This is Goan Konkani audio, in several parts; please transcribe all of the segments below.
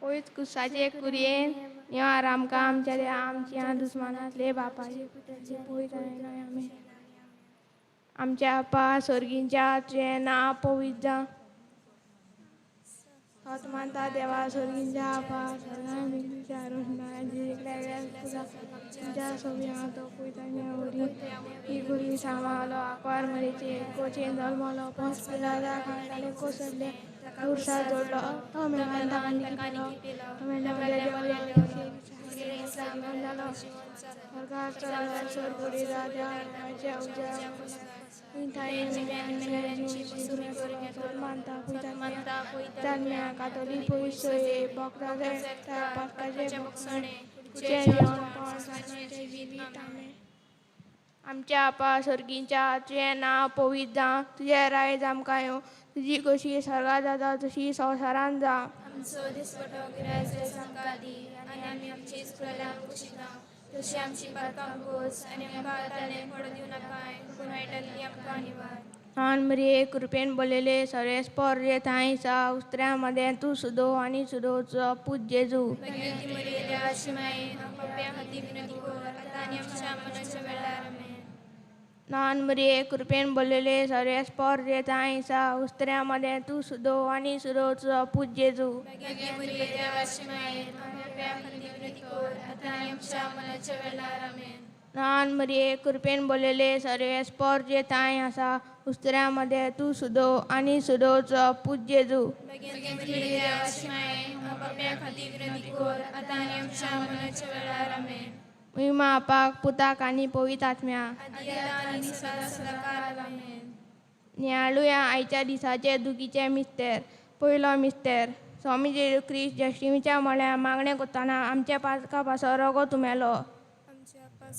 पयच कुसाचे कुरयेन निवार आमकां आमच्या देवा आमच्या दुस्मानांतले बापाचे पुताचे पयत आमी आमच्या आपा सोर्गींच्या तुजें नांव पवित्र जावं. सत मानता देवा सोर्गींच्या आपा सदां तुज्या तुज्या सोबया तो पयतानी worry he Guri सांबाळलो आकवार मरेचे कोचेन जल्मलो Ponce पिलादा खांडाले कोसरले Ursa जोडलो तो मेळ्ळा ताका निकी पिलो तो मेळ्ळा जालो सरकार चलो सोरपुरी राजा उज्या मानता कातोलीक पयसोय बोकडाचे पातकाचे भोगसणे जिवीत. आमेन. आमच्या आपा सोर्गींच्या तुजें नांव पवित्र जावं, तुजें रायज आमकां येवं, तुजी कशी स्वर्गात जाता तशी संवसारांत जावं. आमचो दिसवटो गिरायस आमकां दी आनी आमी आमची चुकलेल्यांक बक्षिता तशी आमची पातकां बोस आनी आमकां ताणें पडूं दिवं नाकाय पूण वायटांतली आमकां निवार. मान मरिये कृपेन बोललेले सर्वेस्पर जे थांय सा उस्त्र्या मदें तूं सुदो आनी सुदो तुजो पूत जेजू. भगिनी मरिये देवाची माये पाप्यां खातीर विनंती कर आतां आनी आमच्या मरणाच्या वेळार. आमेन. नान मरिये कृपेन बोललेले सर्वेस्पर जे थांय सा उस्त्र्या मदें तूं सुदो आनी सुदो तुजो पूत जेजू. भगिनी मरिये देवाची माये पाप्यां खातीर विनंती कर आतां आनी आमच्या मरणाच्या वेळार. आमेन. नान मरिये कृपेन बोललेले सर्वेस्पर जे थांय आसा उस्त्र्या मदें तूं सुदो आनी सुदो तुजो पूत जेजू. भगिनी मरिये देवाची माये पाप्यां खातीर विनंती कर आतां आनी आमच्या मरणाच्या वेळार. आमेन. महिमा आपाक पुताक आनी पवित्र आत्म्या. आदी आतां आनी सदां सदां काल. आमेन. नियाळुया आयच्या दिसाचे दुखीचे मिस्तेर. पयलो मिस्तेर स्वामी जेजू क्रिस्त जश्टीमीच्या मळ्या मागणें करतना आमच्या पातका पासो रोगो तुमेलो.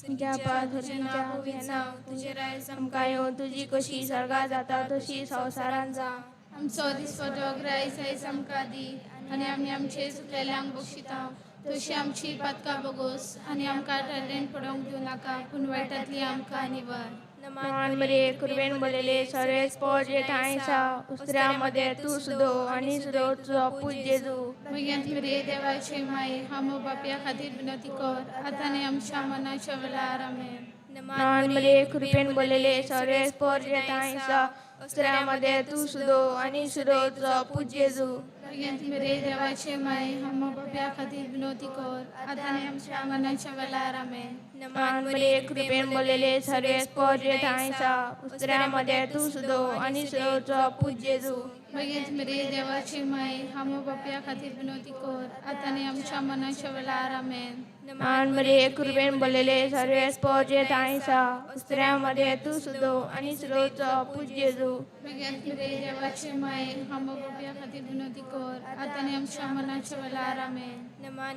आमच्या आपा तुजें नांव पवित्र जावं, तुजें रायज आमकां येवं, तुजी कशी स्वर्गात जाता तशी संवसारांत जावं. आमचो दिसवटो ग्रायस आयज आमकां दी आनी आमी आमचे चुकलेल्यांक बक्षिता तशी आमची पातकां बोगोस आनी आमकां टॅलेंट पडोवंक दिवं नाका पूण वायटांतली आमकां निवार. मान मरिये कृपेन बोललेले सर्वेस्पर जे थांय सा उस्त्र्या मदें तूं सुदो आनी सुदो तुजो पूत जेजू. भुरग्यांत मरिये देवाचे माये हामो बापया खातीर विनंती कर आतां आनी आमच्या मनाच्या वेळार. आमेन. मान मरिये कृपेन बोललेले सर्वेस्पर जे थांय सा उस्त्र्या मदें तूं सुदो आनी सुदो तुजो पूत जेजू. भुरग्यांत मरिये देवाचे माये हामो बापया खातीर विनंती कर आतां आनी आमच्या मनाच्या वेळार. आमेन. मान मरिये कृपेन बोललेले सर्वेस्पर जे थांय सा उस्त्र्या मदें तूं सुदो आनी सुदो तुजो पूत जेजू. भुरग्यांत मरिये देवाचे माये हामो बापया खातीर विनंती कर आतां आनी आमच्या मनाच्या वेळार. आमेन. मान मरिये कृपेन बोललेले सर्वेस्पर जे थांय सा उस्त्र्या मदें तूं सुदो आनी सुदो तुजो पूत जेजू. भुरग्यांत मरिये देवाचे माये हामो बापया खातीर विनंती कर आतां आनी आमच्या मनाच्या वेळार. आमेन.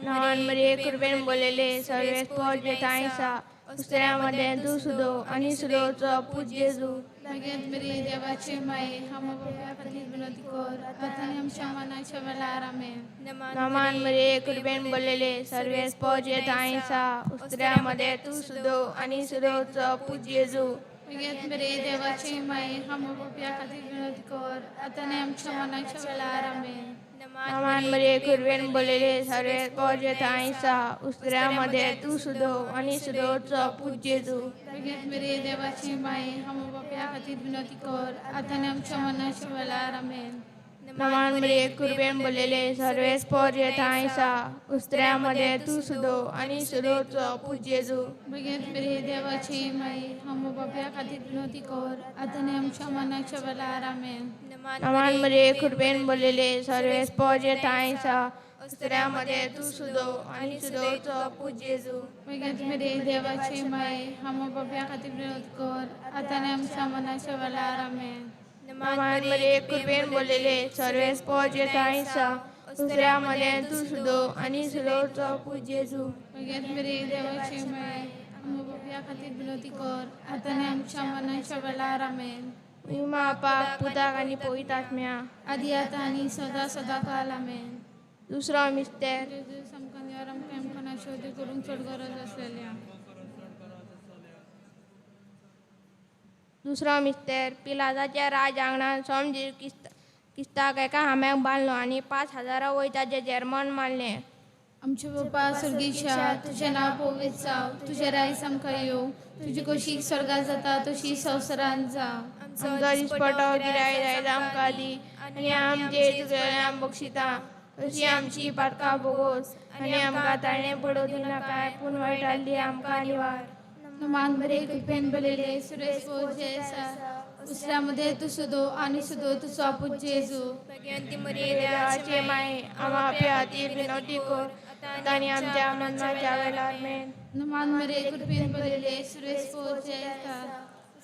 मान मरिये कृपेन बोललेले सर्वेस्पर जे थांय सा उस्त्र्या मदें तूं सुदो आनी सुदो तुजो पूत जेजू. भुरग्यांत मरिये देवाचे माये हामो बापया खातीर विनंती कर आतां आनी आमच्या मनाच्या वेळार. आमेन. नमान मरिये कृपेन बोललेले सर्वेस्पर जे थांय सा उस्त्र्या मदें तूं सुदो आनी सुदो तुजो पूत जेजू. भुरग्यांत मरिये देवाचे माये हामो बापया खातीर विनंती कर आतां आनी आमच्या मनाच्या वेळार. आमेन. नमान मरिये कृपेन बोललेले सर्वेस्पर जे थांय सा उस्त्र्या मदें तूं सुदो आनी सुदो तुजो पूत जेजू. भुरग्यांत मरिये देवाचे माये हामो बापया खातीर विनंती कर आतां आनी आमच्या मनाच्या वेळार. आमेन. नमान मरिये कृपेन बोललेले सर्वेस्पर जे थांय सा उस्त्र्या मदें तूं सुदो आनी सुदो तुजो पूत जेजू. भुरग्यांत मरिये देवाचे माये हामो बापया खातीर विनंती कर आतां आनी आमच्या मनाच्या वेळार. आमेन. नमान मरिये कृपेन बोललेले सर्वेस्पर जे थांय सा उस्त्र्या मदें तूं सुदो आनी सुदो तुजो पूत जेजू. भुरग्यांत मरिये देवाचे माये हामो बापया खातीर विनंती कर आतां आनी आमच्या मनाच्या वेळार. आमेन. नमान मरिये कृपेन बोललेले सर्वेस्पर जे थांय सा उस्त्र्या मदें तूं सुदो आनी सुदो तुजो पूत जेजू. भुरग्यांत मरिये देवाचे माये हामो बापया खातीर विनंती कर आतां आनी आमच्या मनाच्या वेळार. आमेन. महिमा आपाक पुताक आनी पवित्र आत्म्या. आदी आतां आनी सदां सदां काल. आमेन. दुसरो मिस्तेर जेजू आमकां निवार आमकां आमकां शोधी करूंक चड गरज आसलेल्या. दुसरो मिस्तेर पिलाताच्या राज आंगणांत सोम जेजू क्रिस्त क्रिस्ताक एका खांब्याक बांदलो आनी 5000 वयर ताचें जेर्मन मारलें. आमचे बापा स्वर्गीच्या, तुजें नांव पवित्र जावं, तुजें रायस आमकां येवं, तुजी खोशी स्वर्गात जाता तशी संवसारांत जावं. आमचो दिसपटो गिराय जायत आमकां दी आनी आमचे चुकलेल्यांक बक्षिता तशी आमची पातकां बोगोस आनी आमकां ताळणें पडोवं दिनाकाय पूण वायटांतली आमकां निवार. मान बरे कृपेन भरलेले सुरेश जय आसा, उसऱ्यामध्ये तूं सुदो आनी सुदो तुजो आपूत जेजू. भगवंती मरिये देवाचे माये, आमा आपल्या खातीर विनवती कर आतां आनी आमच्या मरणाच्या वेळार. आमेन. मान मरे कृपेन भरलेले सुरेश जय आसा,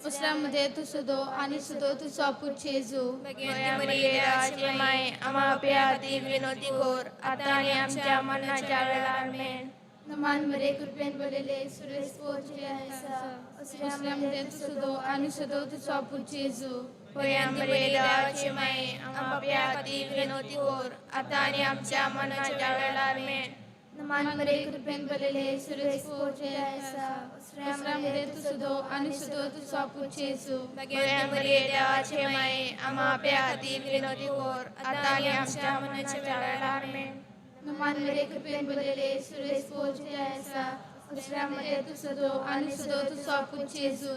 उसऱ्यामध्ये तूं सुदो आनी सुदो तुजो आपूत जेजू. भगवंती मरिये देवाचे माये, आमा आपल्या खातीर विनवती कर आतां आनी आमच्या मरणाच्या वेळार. आमेन. मान मरे कृपेन भरलेले सुरेश जय आसा, उसऱ्यामध्ये तूं सुदो आनी सुदो तुजो आपूत जेजू. मरिये देवाचे माये, आमा आपल्या खातीर विनवती कर आतां आनी आमच्या मरणाच्या वेळार. आमेन. मान मरे कृपेन भरलेले सुरेश जय आसा, उसऱ्यामध्ये तूं सुदो आनी सुदो तुजो आपूत जेजू. भगवंती मरिये देवाचे माये, आमा आपल्या खातीर विनवती कर आतां आनी आमच्या मरणाच्या वेळार. आमेन. मान मरे कृपेन भरलेले सुरेश जय आसा, उसऱ्यामध्ये तूं सुदो आनी सुदो तुजो आपूत जेजू.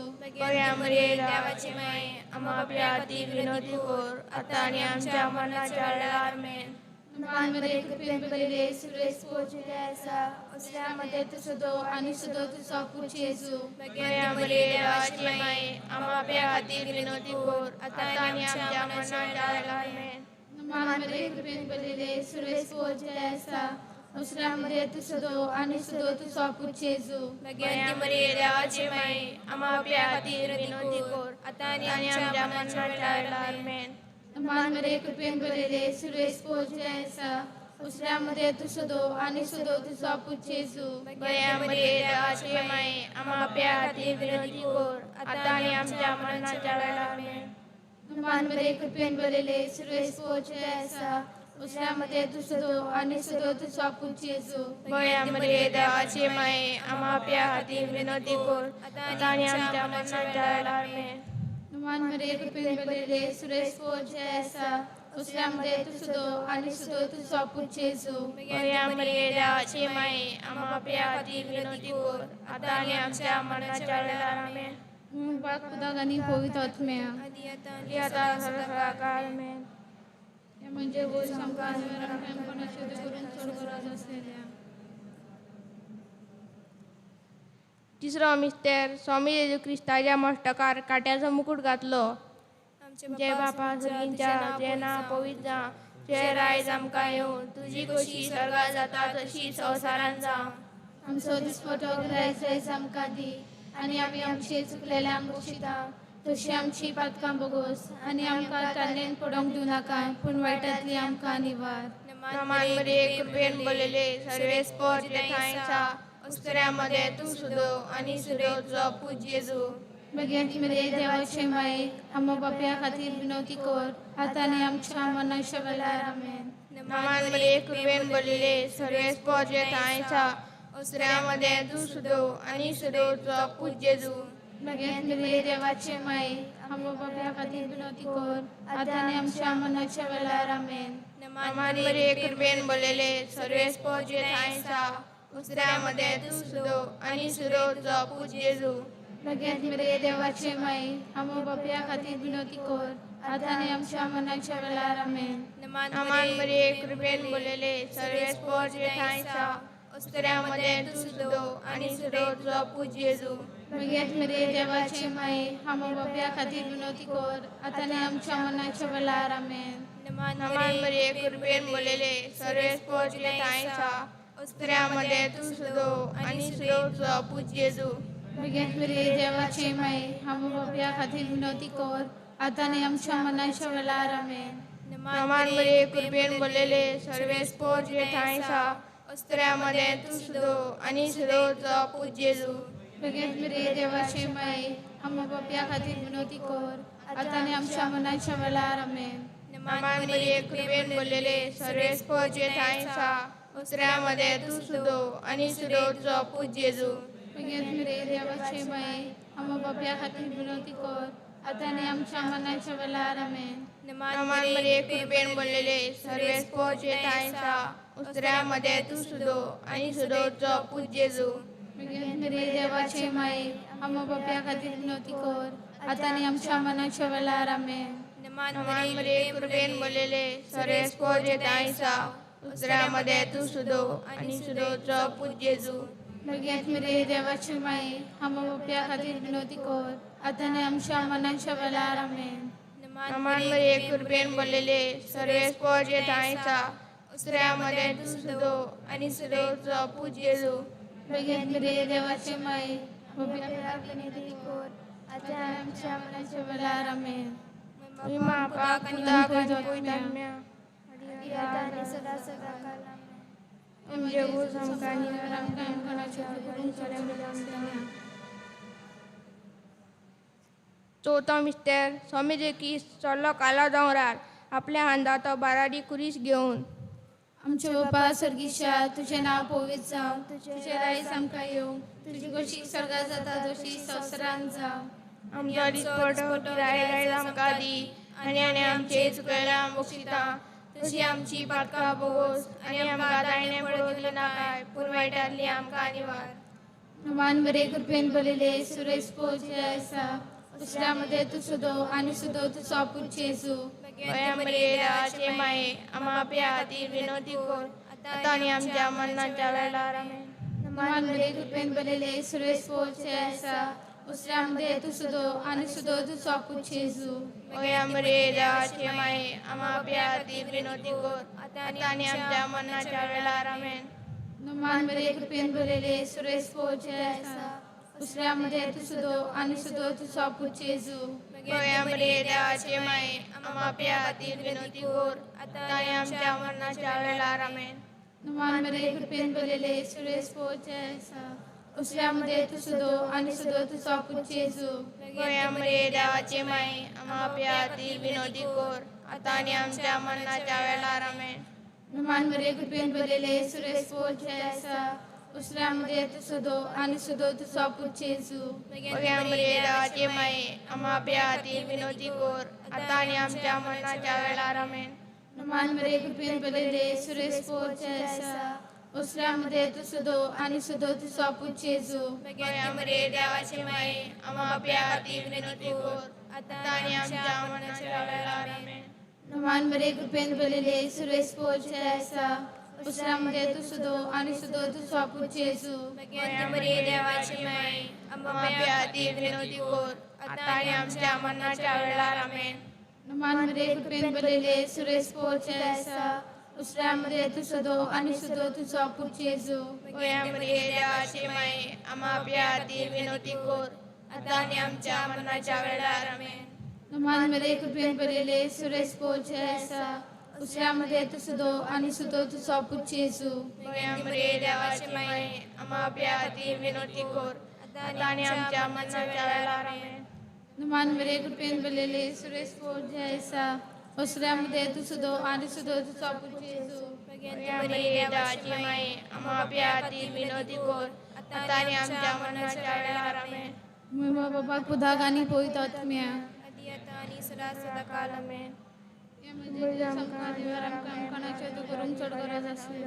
मरिये देवाचे माये, आमा आपल्या खातीर विनवती कर आतां आनी आमच्या मरणाच्या वेळार. आमेन. मान मरे कृपेन भरलेले सुरेश जय आसा, उसऱ्यामध्ये तूं सुदो आनी सुदो तुजो आपूत जेजू. मरिये देवाचे माये, आमा आपल्या खातीर विनवती कर आतां आनी आमच्या मरणाच्या वेळार. आमेन. मान मरे कृपेन भरलेले सुरेश जय आसा, उसऱ्यामध्ये तूं सुदो आनी सुदो तुजो आपूत जेजू. भगवंती मरिये देवाचे माये, आमा आपल्या खातीर विनवती कर आतां आनी आमच्या मरणाच्या वेळार. आमेन. मान मरे कृपेन भरलेले सुरेश जय आसा, उसऱ्यामध्ये तूं सुदो आनी सुदो तुजो आपूत जेजू. मरिये देवाचे माये, आमा आपल्या खातीर विनवती कर आतां आनी आमच्या मरणाच्या वेळार. आमेन. मान मरे कृपेन भरलेले सुरेश जय आसा, उसऱ्यामध्ये तूं सुदो आनी सुदो तुजो आपूत जेजू. मरिये देवाचे माये, आमा आपल्या खातीर विनवती कर आतां आनी आमच्या मरणाच्या वेळार. आमेन. मान मरे कृपेन भरलेले सुरेश जय आसा, उसऱ्यामध्ये तूं सुदो आनी सुदो तुजो आपूत जेजू. मरिये देवाचे माये, आमा आपल्या खातीर विनवती कर आतां आनी आमच्या मरणाच्या वेळार. आमेन. बाप पुताक आनी पवित्र आत्म्या. आदी आतां आनी आतां सदां काळ. आमेन. म्हणजे गोष्ट आमकां शुद्ध करून चड गरज आसलेल्या. तिसरो मिस्तेर, स्वामी जेजू क्रिस्ताच्या मस्तकार काट्याचो मुकूट घातलो. जय बापा सर्गींच्या, जें नांव पवित्र जावं, तुजें रायज आमकां येवं, तुजी खोशी स्वर्गात जाता तशी संवसारांत जावं. आमचो दिसपटो गिरायक जायज आमकां दी आनी आमी आमचे चुकलेल्यांक बक्षिता तशी आमची पातकां बोगोस आनी आमकां ताल्लेन पडोवंक दिवं नाका पूण वायटांतली आमकां निवार. मान मरिये कृपेन भरलेले सर्वेस्पर तुजे ठांय आसा, उस्तऱ्यामध्ये तूं सुदो आनी सुदो तुजो पूत जेजू. भगवंती मरिये देवाचे माये, आम्हा बाप्या खातीर विनवती कर आतां आनी आमच्या मरणाच्या वेळार. आमेन. मान मरिये कृपेन भरलेले सर्वेस्पर तुजे ठांय आसा, उस्तऱ्यामध्ये तूं सुदो आनी सुदो तुजो पूत जेजू. भगवंती मरिये देवाचे माये, आम्हा बाप्या खातीर विनवती कर आतां आनी आमच्या मरणाच्या वेळार. आमेन. मान मरिये कृपेन भरलेले सर्वेस्पर तुजे ठांय आसा, उस्तऱ्यामध्ये तूं सुदो आनी सुदो तुजो पूत जेजू. भगवंती मरिये देवाचे माये, आम्हा बाप्या खातीर विनवती कर आतां आनी आमच्या मरणाच्या वेळार. आमेन. मान मरिये कृपेन भरलेले सर्वेस्पर तुजे ठांय आसा, उस्तऱ्यामध्ये तूं सुदो आनी सुदो तुजो पूत जेजू. भगवंती मरिये देवाचे माये, आम्हा बाप्या खातीर विनवती कर आतां आनी आमच्या मरणाच्या वेळार. आमेन. मान मरिये कृपेन भरलेले सर्वेस्पर तुजे ठांय आसा, उस्तऱ्यामध्ये तूं सुदो आनी सुदो तुजो पूत जेजू. भगवंती मरिये देवाचे माये, आम्हा बाप्या खातीर विनवती कर आतां आनी आमच्या मरणाच्या वेळार. आमेन. मान मरिये कृपेन भरलेले सर्वेस्पर तुजे ठांय आसा, उस्तऱ्यामध्ये तूं सुदो आनी सुदो तुजो पूत जेजू. भगवंती मरिये देवाचे माये, आम्हा बाप्या खातीर विनवती कर आतां आनी आमच्या मरणाच्या वेळार. आमेन. मान मरिये कृपेन भरलेले सर्वेस्पर तुजे ठांय आसा, उस्तऱ्यामध्ये तूं सुदो आनी सुदो तुजो पूत जेजू. भगवंती मरिये देवाचे माये, आम्हा बाप्या खातीर विनवती कर आतां आनी आमच्या मनाच्या वेळार आमेन. नमान मरिये, कृपेन भरलेले, सर्वेस पोचे ठांयसा, उस्त्र्यामध्ये तूं सुदो आनी सुदोचो पूत जेजू. मेरे देवाचे माई, आम्हा बाप्या खातीर विनवती कर, आतां आनी आमच्या मनाच्या वेळार आमेन. नमान मरिये, कृपेन भरलेले, सर्वेस पोचे ठांयसा, उस्त्र्यामध्ये तूं सुदो आनी सुदोचो पूत जेजू. भगेत मेरे देवाची माई, आम्हा बाप्या खातीर विनवती कर, आतां आनी आमच्या मनाच्या वेळार आमेन. नमान मरिये, कृपेन भरलेले, सर्वेस पोचे ठांयसा, उस्त्र्यामध्ये तूं सुदो आनी सुदोचो पूत जेजू. भगेत मेरे देवाची माई, बाप्या खातीर विनवती कर, आतां आनी आमच्या मनाच्या वेळार आमेन. मापाक पुताक आनी पवित्र आत्म्या. आतां आनी सदां सदां काल आमेन. जेजू आमकां आमकां आमकां करूंक चड गरज आसता. चवथो मिस्तेर. स्वामी जेकीस चल्लो कालो दोंगरार, आपल्या हांदा तो बाराडी कुरीस घेवन. आमच्या बापा सर्गीशा, तुजें नांव पवित्र जावं, तुजें रायज आमकां येवं, तुजी गोशी स्वर्गात जाता तशी संवसारांत जावं. आमचो दिसपटो गिराय आमकां दी आनी आनी आमचे चुकयल्या बक्षिता तशी आमची पातकां बोगोस आनी आमकां दायणे पडूंक नाकाय, पूण वायटांतली आमकां निवार. नमान बरे, कृपेन भरलेले, सुरेश पोचे आसा, उसरामध्ये तूं सुदो आनी सुदो तुजो पूत जेजू. गोंया मरिये देवाचे माये, आमा आपल्या खातीर विनवती कर, आतां आनी आमच्या मरणाच्या वेळार आमेन. नमान बरे, कृपेन भरलेले, सुरेश पोचे आसा, उसरामध्ये तूं सुदो आनी सुदो तुजो पूत जेजू. गोंया मरिये देवाचे माये, आमा आपल्या खातीर विनवती कर, आतां आनी आमच्या मरणाच्या वेळार आमेन. नमान बरे, कृपेन भरलेले, सुरेश पोचे आसा, उसरामध्ये तूं सुदो आनी सुदो तुजो पूत जेजू. गोंया मरिये देवाचे माये, आमा आपल्या खातीर विनवती कर, आतां आनी आमच्या मरणाच्या वेळार आमेन. नमान बरे, कृपेन भरलेले, सुरेश पोचे आसा, उसरामध्ये तूं सुदो आनी सुदो तुजो पूत जेजू. गोंया मरिये देवाचे माये, आमा आपल्या खातीर विनवती कर, आतां आनी आमच्या मरणाच्या वेळार आमेन. नमान बरे, कृपेन भरलेले, सुरेश पोचे आसा, उसरामध्ये तूं सुदो आनी सुदो तुजो पूत जेजू. गोंया मरिये देवाचे माये, आमा आपल्या खातीर विनवती कर, आतां आनी आमच्या मरणाच्या वेळार आमेन. नमान बरे, कृपेन भरलेले, सुरेश पोचे आसा, उसरामध्ये तूं सुदो आनी सुदो तुजो पूत जेजू. गोंया मरिये देवाचे माये, आमा आपल्या खातीर विनवती कर, आतां आनी आमच्या मरणाच्या वेळार आमेन. नमान बरे, कृपेन भरलेले, सुरेश पोचे आसा, उसरामध्ये तूं सुदो आनी सुदो तुजो पूत जेजू. गोंया मरिये देवाचे माये, आमा आपल्या खातीर विनवती कर, आतां आनी आमच्या मरणाच्या वेळार आमेन. नमान बरे, कृपेन भरलेले, सुरेश पोचे आसा, उसरामध्ये तूं सुदो आनी सुदो तुजो पूत जेजू. गोंया मरिये देवाचे माये, आमा आपल्या खातीर विनवती कर, आतां आनी आमच्या मरणाच्या वेळार आमेन. नमान बरे, कृपेन भरलेले, सुरेश पोचे आसा, उसरामध्ये तूं सुदो आनी सुदो तुजो पूत जेजू. गोंया मरिये देवाचे माये, आमा आपल्या खातीर विनवती कर, आतां आनी आमच्या मरणाच्या वेळार आमेन. नमान बरे, कृपेन भरलेले, सुरेश पोचे आसा, उसरामध्ये तूं सुदो आनी सुदो तुजो पूत जेजू. गोंया मरिये देवाचे माये, आमा आपल्या खातीर विनवती कर, आतां आनी आमच्या मरणाच्या वेळार आमेन. मुय बाबा पुदाक आनी पवित्र आत्म्या. आदी आतां आनी सदां सदां काल आमेन. करूंक चड गरज आसली.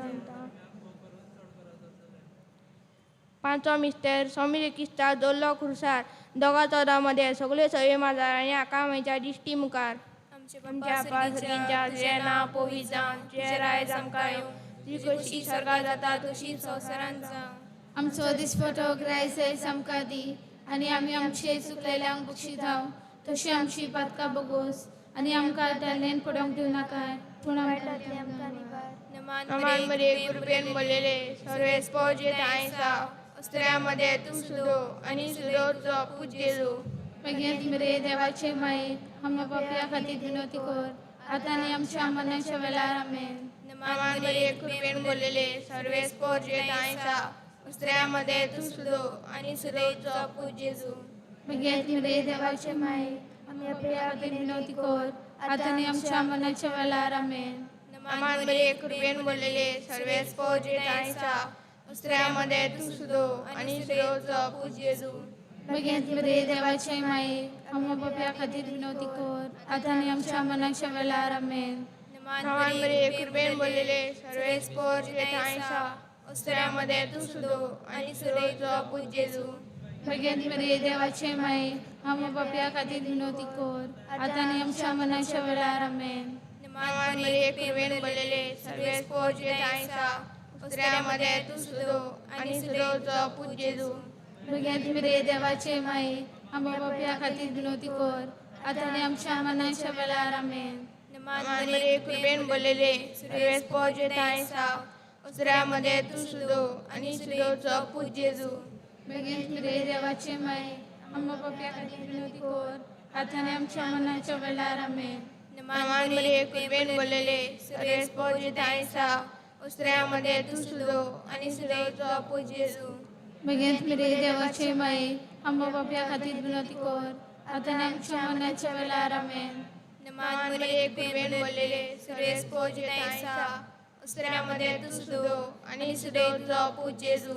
पांचवो मिस्तेर. स्वामी क्रिस्ता दवरलो खुर्सार, दोगा चौदा मदें सगल्यो सवयो माजार आनी आकामाच्या दिश्टी मुखार. आमच्या आमच्या सर्गींच्या, तुजें नांव पवित्र जावं, तुजें रायज आमकां येवं, तुजी खोशी स्वर्गात जाता तशी संवसारांत जावं. आमचो दिसपटो ग्रायस आमकां दी आनी आमी आमचे चुकलेल्यांक बक्षिताव तशी आमची पातकां बगोस आनी आमकां ताल्ल्यान पडोवंक दिवं नाकाय, पूण वायटांतली आमकां निवार. नमान मरिये, कृपेन भरलेले, सर्वेस पोजे ठांयसा, स्त्रियांमध्ये तूं सुदो आनी सुदोचो पूत जेजू. मागीर मरे देवाचे माये, आमच्या बापया खातीर विनवती कर, आतां आनी आमच्या मरणाच्या वेळार आमेन. नमान मरिये, कृपेन भरलेले, सर्वेस पोजे ठांयसा, स्त्रियांमध्ये तूं सुदो आनी सुदोचो पूत जेजू. मागीर मरे देवाचे माये, आमच्या बापया खातीर विनवती कर, आतां आनी आमच्या मरणाच्या वेळार आमेन. नमान मरिये, कृपेन भरलेले, सर्वेस पोजे ठांयसा, स्त्रियांमध्ये तूं सुदो आनी सुदोचो पूत जेजू. भगेंत मरे देवाचे माये आम्हा बाप्या खातीर विनवती कर आतां आनी आमच्या मनाच्या वेळार आमेन. नमान मरिये कृपेन भरलेले सर्वेस पोर तुजे ठांय आसा, उस्तऱ्यामध्ये तूं सुदो आनी सुरयचो पूत जेजू. भगेंत मरे देवाचे माये आम्हा बाप्या खातीर विनवती कर आतां आनी आमच्या मनाच्या वेळार आमेन. नमान मरिये कृपेन भरलेले सर्वेस पोर तुजे ठांय आसा, उस्तऱ्यामध्ये तूं सुदो आनी सुरयचो पूत जेजू. भगेंत मरे देवाचे माये आम्हा बाप्या खातीर विनवती कर आतां आनी आमच्या मनाच्या वेळार आमेन. नमान मरिये कृपेन भरलेले सर्वेस पोर तुजे ठांय आसा, उस्तऱ्यामध्ये तूं सुदो आनी सुरयचो पूत जेजू. भगेंत मरे देवाचे माये आम्हा बाप्या खातीर विनवती कर आतां आनी आमच्या मनाच्या वेळार आमेन. नमान मरिये कृपेन भरलेले सर्वेस पोर तुजे ठांय आसा, उस्तऱ्यामध्ये तूं सुदो आनी सुरयचो पूत जेजू. भगेंत मरे देवाचे माये आम्हा बाप्या खातीर विनवती कर आतां आनी आमच्या मनाच्या वेळार आमेन. नमान मरिये कृपेन भरलेले सर्वेस पोर तुजे ठांय आसा, उस्तऱ्यामध्ये तूं सुदो आनी सुरयचो पूत जेजू.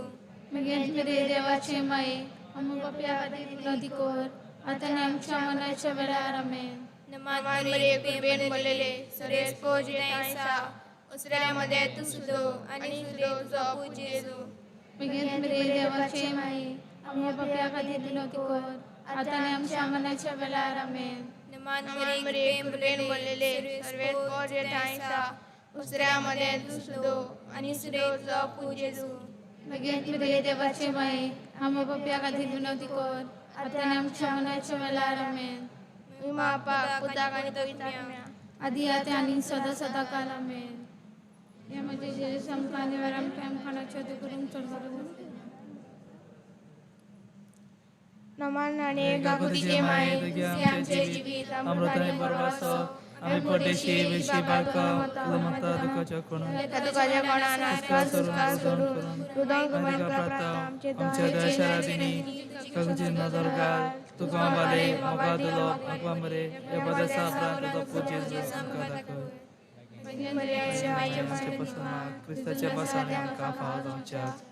भगेंत मरे देवाचे माये आम्हा बाप्या खातीर विनवती कर आतां आनी आमच्या मनाच्या वेळार आमेन. नमान मरिये कृपेन भरलेले सर्वेस पोर तुजे ठांय आसा, उस्तऱ्यामध्ये तूं सुदो आनी सुरयचो पूत जेजू. भगेंत मरे देवाचे माये आम्हा बाप्या खातीर विनवती कर आतां आनी आमच्या मनाच्या वेळार आमेन. नमान मरिये कृपेन भरलेले सर्वेस पोर तुजे ठांय आसा, उस्तऱ्यामध्ये तूं सुदो आनी सुरयचो पूत जेजू. भगेंत मरे देवाचे माये आम्हा बाप्या खातीर विनवती कर आतां आनी आमच्या मनाच्या वेळार आमेन. बापाक पुताक आनी पवित्र आत्म्याक आदी आतां आनी सदां सदां काल आमेन. ह्या म्हज्या जेजू आमकां आनी आमकां आमखानाच्यो करूंक चड बरो. नमान आनी गाकुतीचे माये तुझे आमचे जिवीत अमृत आनी बरोबर आमी परदेशी वेशी बाळका लमता दुखाच्या कोणाक दुखाच्या कोणान आसपास सुस्कार सोडून रुदोंक आमच्या दयाशरादिनी तुझी नजर घाल तुका बाले मोगा दिलो आगवा मरे ह्या बदेसा उपरांत तुजो पूत जेजू आमकां दाखय. आमच्या पसना क्रिस्ताच्या पासाने आमकां फावो जावच्याक.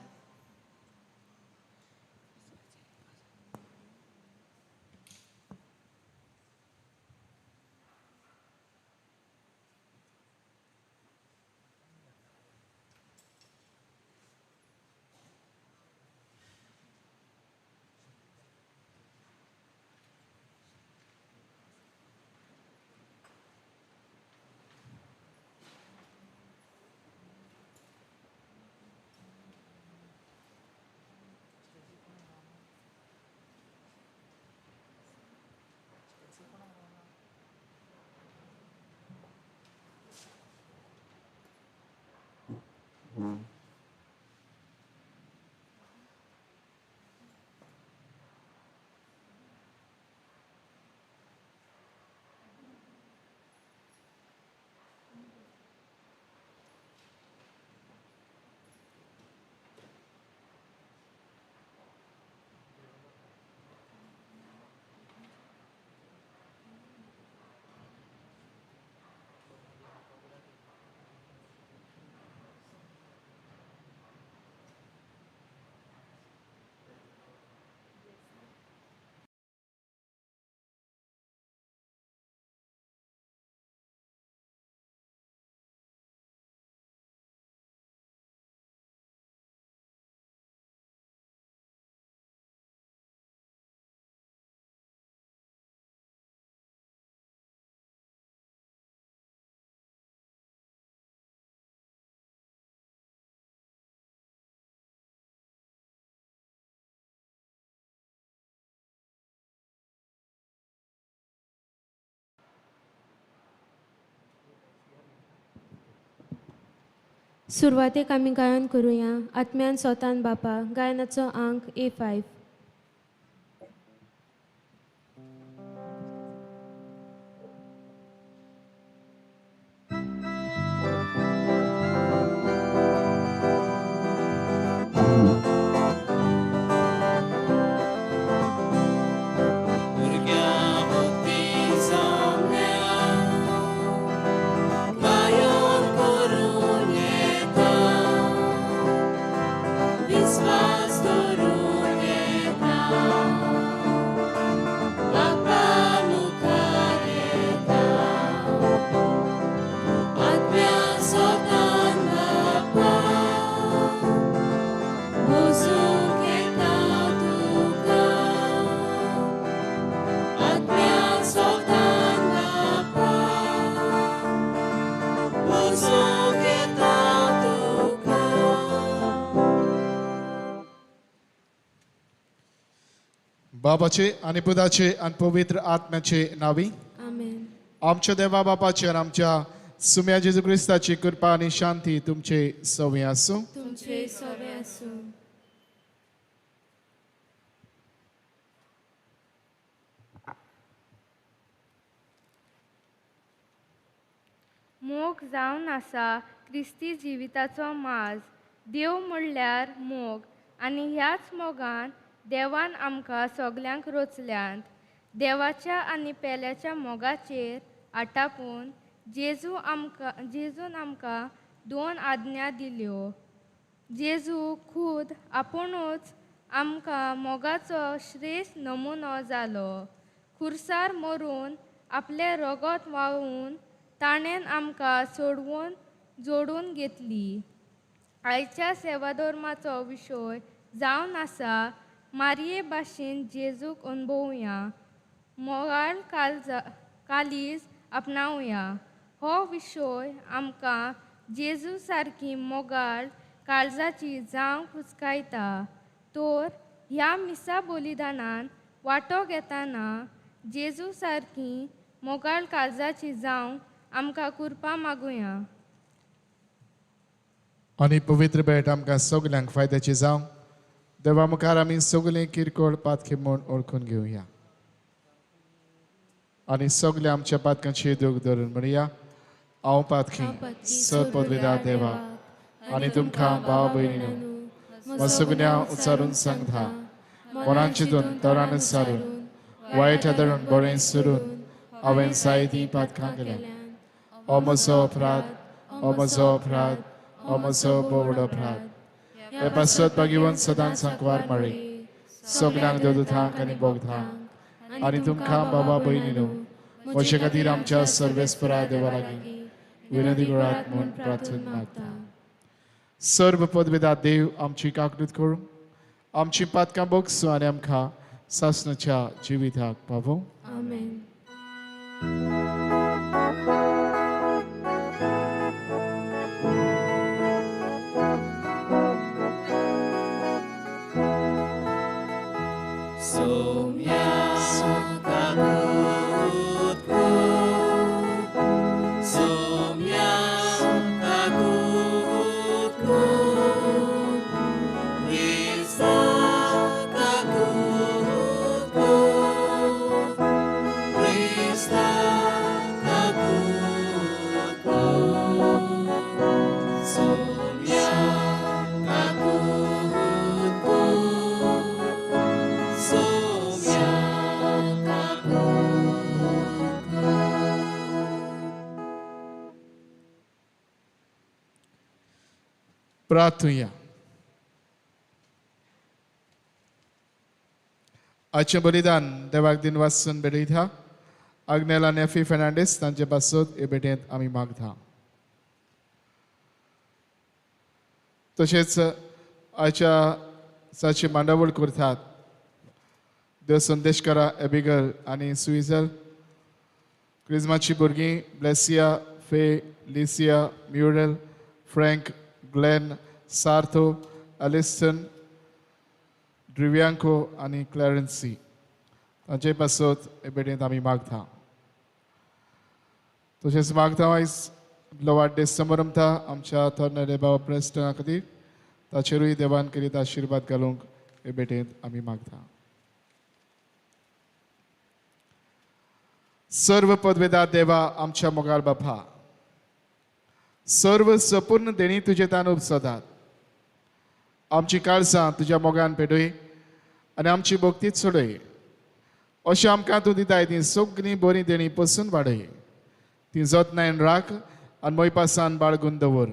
सुरवातेक आमी गायन करुया आत्म्यान सोतान बापा गायनाचो आंक A5. Visvas dorune. बाबाचे आनी पुताचे आनी पवित्र आत्म्याचे नावी आमेन. आमच्या देवा बापाचे आनी आमच्या सुम्या जेजू क्रिस्ताची कृपा आनी शांती तुमचे सवे आसूं. तुमचे सवे आसूं. मोग जावन आसा क्रिस्ती जिविताचो माज. देव म्हणल्यार मोग आनी ह्याच मोगान देवान आमकां सगल्यांक रोचल्यांत. देवाच्या आनी पेल्याच्या मोगाचेर आटापून जेजून आमकां दोन आज्ञा दिल्यो. जेजू खूद आपुणूच आमकां मोगाचो श्रेश्ठ नमुनो जालो. खुर्सार मरून आपलें रगत व्हांवून ताणें आमकां सोडवून जोडून घेतली. आयच्या सेवाधर्माचो विशय जावन आसा मारये भाशेन जेजूक अणभवया, मोगाळ कालीज आपणावया. हो विशय आमकां जेजू सारकी मोगाळ काळजाची जावंक हुस्कायता. तर ह्या मिसा बलिदानान वांटो घेतना जेजू सारकी मोगाळ काळजाची जावंक आमकां कृपा मागुया. आनी पवित्र भेट आमकां सगल्यांक फायद्याची जावं. देवा मुखार आमी सगळीं किरकोळ पातकी म्हूण ओळखून घेवया आनी सगळे आमच्या पातकांची दूख धरून म्हणया, हांव पातकी सपदविदा देवा आनी तुमकां भाव भयणीनो सगळ्या उच्चारून सांगता, मनान चिंतून तरान सारून वायट धरून बरें सरून हांवें जायतीं पातकां केल्या. ओ म्हजो अपराध, ओ म्हजो अपराध, ओ म्हजो बोवड अपराध. हे पासत भाग्यवंत सदांच सांकवार माळी सगल्यांक देवदूतांक आनी बोगधांक आनी तुमकां बाबा भयणीनो म्हजे खातीर आमच्या सर्वेस्परा देवा लागीं विनंती करात म्हूण प्रार्थना मागता. सर्व पदवेदा देव आमची काकूत करूं, आमची पातकां बोगसूं आनी आमकां सासणाच्या जिविताक पावोवं. आमेन. प्रार्थुया. आजचें बलिदान देवाक दिन वाचून भेटयता. आग्नेला नेफी फेर्नांडीस तांचे पासत हे भेटेंत आमी मागता. तशेंच आयच्या साची मांडावळ करतात देव संदेशकारा एबिगल आनी सुइजल, क्रिज्माची भुरगीं Blesia, Faye, Licia, Muriel, Frank, Glenn, Sartho, Aliston, Drivianco आनी क्लॅरन्सी तांचे पासत हे भेटेंत आमी मागता. तशेंच मागता आयज आपलो वाडदीस समारंभता आमच्या तरणाटे बाबा प्रेस्टना खातीर ताचेरूय देवान करीत आशिर्वाद घालूंक हे भेटेंत आमी मागता. सर्व पदवेदा देवा आमच्या मोगाळ बापा, सर्व सपूर्ण देणी तुजे तान उपसतात. आमची काळसां तुज्या मोगान पेटय आनी आमची भक्तीच सोडय. अशें आमकां तूं दिताय ती सगळीं बरीं देणी पसून वाडय. ती जतनायन राख आनी मोयपासान बाळगून दवर.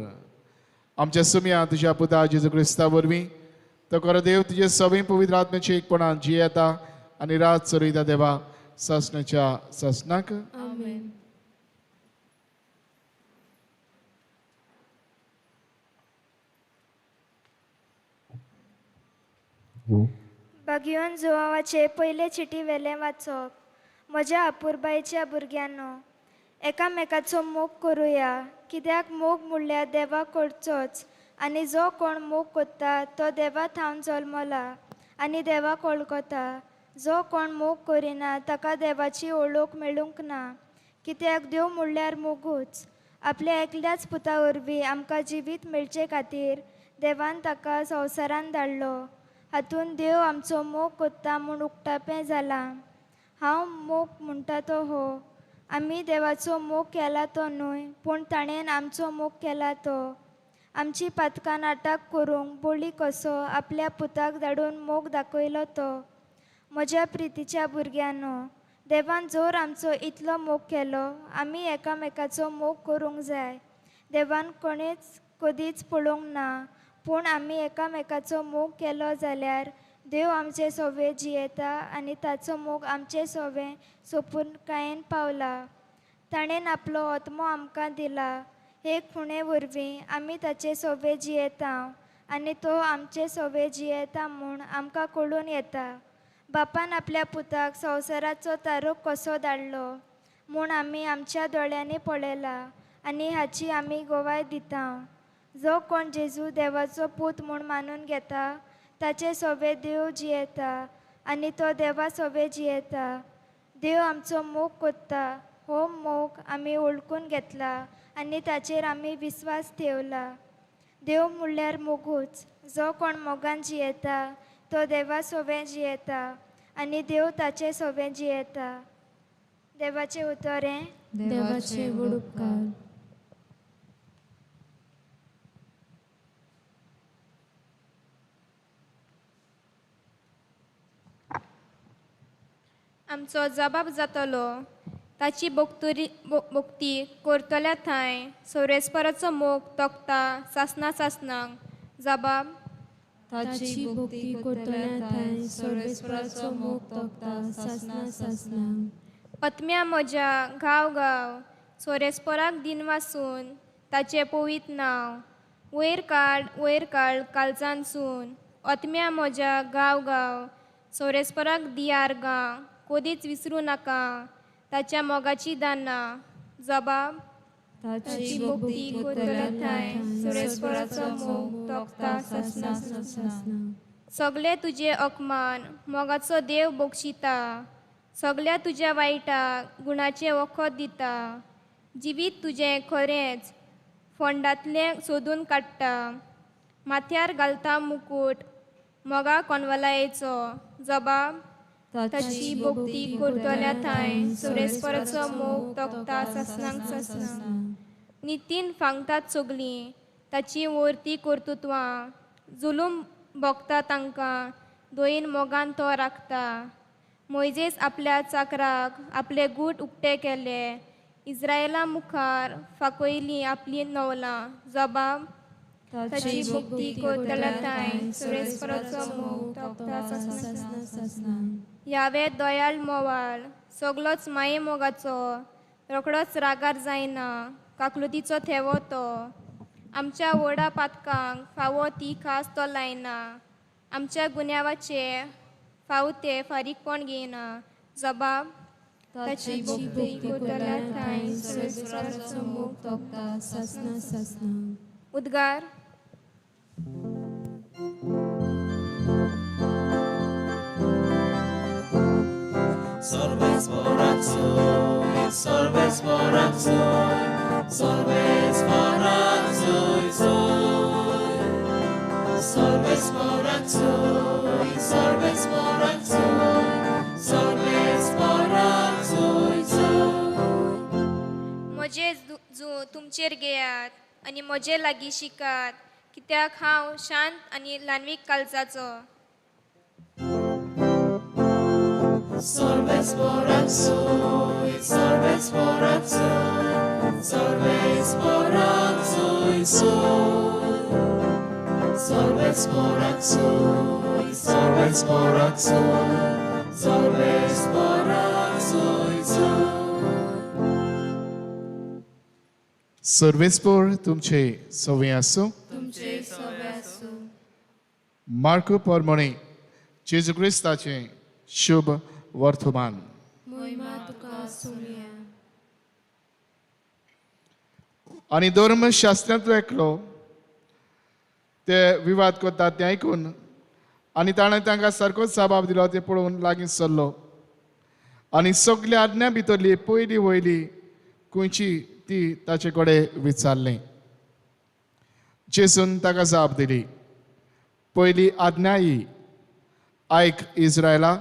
आमच्या सुमया तुज्या पुता जेजू क्रिस्ता वरवीं तो खरो देव तुजे सगळीं पवित्र आत्म्याची एकपणान जियेता आनी रात चलयता देवा सासणाच्या सासणाक. आमेन. बागियोन जुवावाचे पयले चिटी वेलें वाचप. म्हज्या अपुरबायेच्या भुरग्यांनो, एकामेकाचो मोग करुया, कित्याक मोग म्हणल्यार देवा कडचोच आनी जो कोण मोग करता तो देवा थावन जल्मला आनी देवाक वळखता. जो कोण मोग करिना ताका देवाची ओळख मेळूंक ना, कित्याक देव म्हणल्यार मोगूच. आपल्या एकल्याच पुता वरवीं आमकां जिवीत मेळचे खातीर देवान ताका संवसारान धाडलो. हातूंत देव आमचो मोग कोत्ता म्हूण उक्तापें जालां. हांव मोग म्हणटा तो हो, आमी देवाचो मोग केला तो न्हय, पूण ताणें आमचो मोग केला तो. आमची पातकां नाटक करूंक बळी कसो आपल्या पुताक धाडून मोग दाखयलो तो. म्हज्या प्रितीच्या भुरग्यांनो, देवान जोर आमचो इतलो मोग केलो, आमी एकामेकाचो मोग करूंक जाय. देवान कोणेच कदीच पळोवंक ना, पूण आमी एकामेकाचो मोग केलो जाल्यार देव आमचे सोवे जियेता आनी ताचो मोग आमचे सोवे सोपूर्णकायेन पावला. ताणें आपलो आत्मो आमकां दिला. हे खुणे वरवीं आमी ताचे सोवे जियेता आनी तो आमचे सोवे जियेता म्हूण आमकां कळून येता. बापान आपल्या पुताक संवसाराचो तारोक कसो धाडलो म्हूण आमी आमच्या दोळ्यांनी पळयला आनी हाची आमी गवाय दिता. जो कोण जेजू देवाचो पूत म्हूण मानून घेता ताचे सोवे देव जियेता आनी तो देवा सोवे जियेता. देव आमचो मोग कोत्ता, हो मोग आमी वळखून घेतला आनी ताचेर आमी विस्वास ठेवला. देव म्हणल्यार मोगूच. जो कोण मोगान जियेता तो देवा सोवे जियेता आनी देव ताचे सोवे जियेता. देवाचें उतर हें. देवाचे व्हड उपकार. आमचो जबाब जातलो ताची भक्ती करतल्या थंय सोरेस्पराचो मोग तोखता सासना सासनाक. जबाब ताची भक्ती करतल्या थंय सर्वेस्पराचो मोग तोखता सासना सासनाक. आत्म्या म्हज्या गांव गांव सोरेस्पराक दिनवासून ताचें पवित नांव वयर काड वयर काड कालजानसून. आत्म्या म्हज्या गांव गांव सोरेस्पराक दियार गांव कदीच विसरूं नाका ताच्या मोगाची दानां. जबाब ताची भक्ती करतल्या थंय सर्वेस्पराचो मोग तोखता सासना सासनाक. सगळे तुजे अपमान मोगाचो देव बक्षिता, सगळ्या तुज्या वायटाक गुणाचें वखद दिता. जिवीत तुजें खरेंच फोंडांतलें सोदून काडटा, माथ्यार घालता मुकूट मोगा कोनवलायेचो. जबाब ताची भक्ती करतल्या थंय सर्वेस्पराचो मोग तोखता सासनाक सासनाक. नितीन फांगतात सगलीं ताची वर्ती कर्तृत्वां, जुलूम भोगता तांकां दोयीन मोगान तो राखता. मोयजेस आपल्या चाकराक आपले गूट उक्ते केले, इस्रायला मुखार फांकयलीं आपलीं नवलां. जबाब ताची भक्ती करतल्या थंय सर्वेस्पराचो मोग तोखता सासना सासनाक. ह्यावे दयाळ मोवाळ सगलोच माये मोगाचो, रोखडोच रागार जायना काकलुतीचो थेवो तो. आमच्या व्हडा पातकांक फावो ती खास तो लायना, आमच्या गुन्यांवाचे फावो ते फारीकपण घेयना. जबाब ताची भक्ती करतल्या थंय सर्वेस्पराचो मोग तोखता सासना सासनाक. उद्गार. Solves morazzoi, solves morazzoi, solves morazzoi, solves morazzoi, solves morazzoi. म्हजे जू तुमचेर घेयात आनी म्हजे लागीं शिकात, कित्याक हांव शांत आनी ल्हानवीक काळजाचो. Solves morazzoi, solves morazzoi, solves morazzoi, solves morazzoi, solves morazzoi, solves morazzoi. सर्वेस्पोर तुमचे सवे आसूं. तुमचे सोवे आसूं. मार्को परमणे जेजू क्रिस्ताचें शुभ वर्तमान. मोहिमा तुका सुमया. आनी धर्मशास्त्रांतलो एकलो ते विवाद करतात तें आयकून आनी ताणें तांकां सारकोच जबाब दिलो तें पळोवन लागीं सरलो आनी सगल्या आज्ञा भितरली पयली वयली खंयची ती ताचे कडेन विचारलें. जेजून ताका जाप दिली, पयली आज्ञा ही, आयक इस्रायला,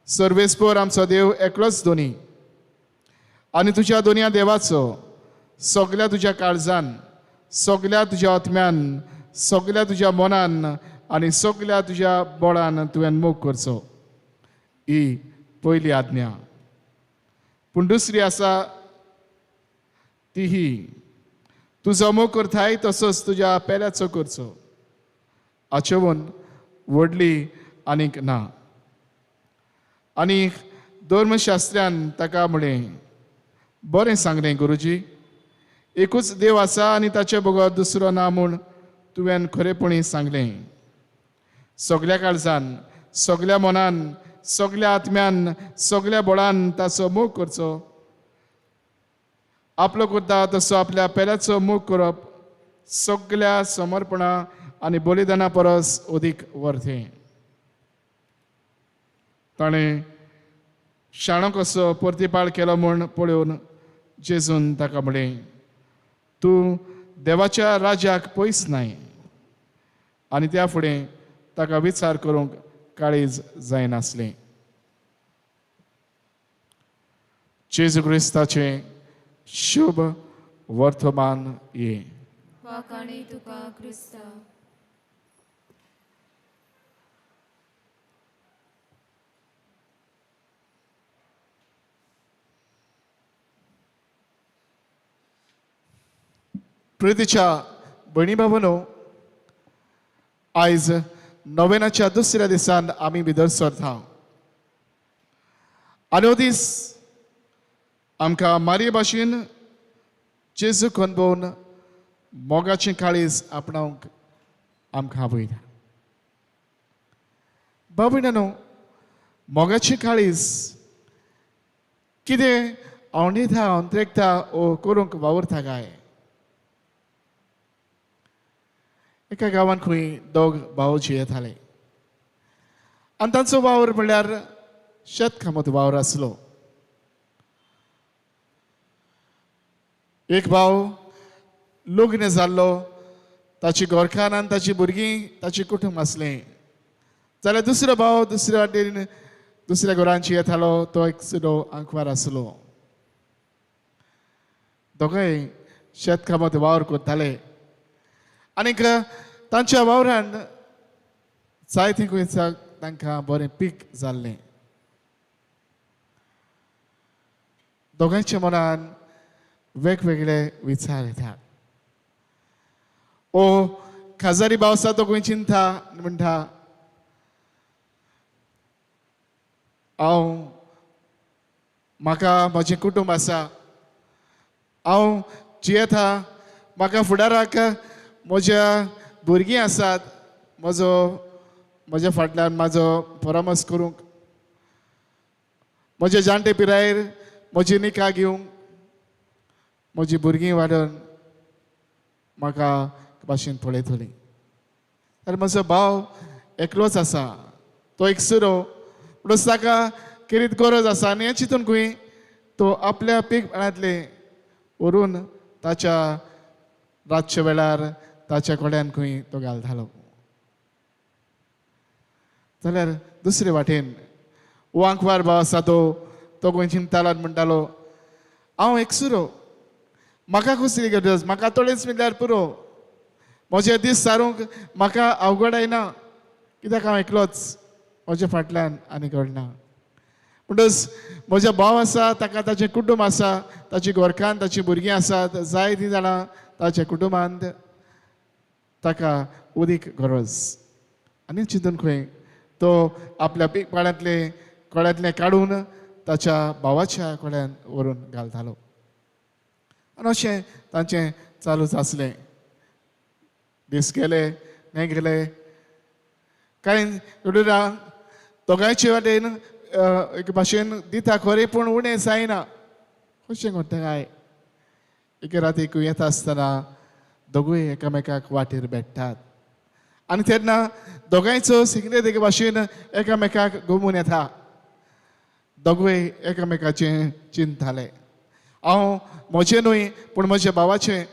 सर्वेस्पोर आमचो देव एकलोच दोनी आनी तुज्या दोनया देवाचो सगल्या तुज्या काळजान, सगल्या तुज्या आत्म्यान, सगल्या तुज्या मनान आनी सगल्या तुज्या बळान तुवें मोग करचो. ही पयली आज्ञा. पूण दुसरी आसा ती ही, तुजो मोग करताय तसोच तुज्या पेल्याचो करचो. आचेवन व्हडली आनीक ना. आनी धर्मशास्त्र्यान ताका म्हळें, बरें सांगलें गुरुजी, एकूच देव आसा आनी ताचे बगर दुसरो ना म्हूण तुवें खरेपणी सांगलें. सगल्या काळजान, सगल्या मनान, सगल्या आत्म्यान, सगल्या बळान ताचो मोग करचो. आपलो करता तसो आपल्या पेल्याचो मोग करप सगल्या समर्पणा आनी बलिदाना परस अदीक वरथें. ताणें शाणो कसो प्रतिपाळ केलो म्हूण पळोवन जेजून ताका म्हळें, तूं देवाच्या राज्याक पयस नाय. आनी त्या फुडें ताका विचार करूंक काळीज जायनासलें. जेजू क्रिस्ताचें शुभ वर्तमान ये. वाखाणी तुका क्रिस्ता. प्रितीच्या भयणी भावांनो, आयज नोवेनाच्या दुसऱ्या दिसान आमी भितर सरता आनी हो दीस आमकां मारये भाशेन जेजूक अणभवून मोगाचें काळीज आपणावंक आमकां आपयता. भाव भयणांनो, मोगाचें काळीज कितें आवडीता, अंतरेकता ओ करूंक वावुरता काय? एका गांवांत खंय दोग भाव जियेताले आनी तांचो वावर म्हणल्यार शेतकामत वावर आसलो. एक भाव लग्न जाल्लो, ताची घरकान्न आनी ताची भुरगीं, ताचें कुटुंब आसलें. जाल्यार दुसरो भाव दुसऱ्या वाटेन दुसऱ्या घरान जियेतालो, तो एक चलो आंकवार आसलो. दोगांय शेतकामत वावर करताले आनीक तांच्या वावरान जायते खंयचा तांकां बरें पीक जाल्लें. दोगांयच्या मनान वेगवेगळे विचार येतात. ओ खाजारी भाव आसा तो खंय चिंता म्हणटा, हांव म्हाका म्हजें कुटुंब आसा, हांव जियेता, म्हाका फुडाराक म्हज्या भुरगीं आसात, म्हजो म्हज्या फाटल्यान म्हाजो परामर्श करूंक, म्हजे जाणटे पिरायेर म्हजी निका घेवंक, म्हजी भुरगीं वाडोवन म्हाका भाशेन पळयतलीं. तर म्हजो भाव एकलोच आसा, तो एक सुरो, प्लस ताका खेरीत गरज आसा आनी हें चिंतून खंय तो आपल्या पीक मेळांतलें व्हरून ताच्या रातच्या वेळार ताच्या कड्यान खंय तो घालतालो. जाल्यार दुसरे वाटेन वांकवार भाव आसा तो तो खंय चिंतालो आनी म्हणटालो, हांव एकसुरो, म्हाका कसली गरज, म्हाका थोडेंच मेळ्ळ्यार पुरो, म्हजे दीस सारूंक म्हाका अवघड येना, कित्याक हांव एकलोच, म्हज्या फाटल्यान आनी घडना. म्हणटच म्हजो भाव आसा, ताका ताचें कुटुंब आसा, ताची घरकान्न, ताचीं भुरगीं आसात, जायतीं जाणां ताच्या कुटुंबांत, ताका उदीक गरज. आनी चिंतून खंय तो आपल्या पीक पाड्यांतलें कळ्यांतलें काडून ताच्या भावाच्या कड्यान व्हरून घालतालो. आनी अशें तांचें चालूच आसलें. दीस गेले, हें गेले, कांय दोगांयचे वाटेन एक भाशेन दिता खरें, पूण उणें जायना. कशें करता काय? एके रातीक येता आसतना दोगूय एकामेकाक वाटेर भेट्टात आनी तेन्ना दोगांयचो सिगनेत एके भाशेन एकामेकाक गोमून येता. दोगूय एकामेकाचें चिंतताले, हांव म्हजें न्हय पूण म्हज्या भावाचें,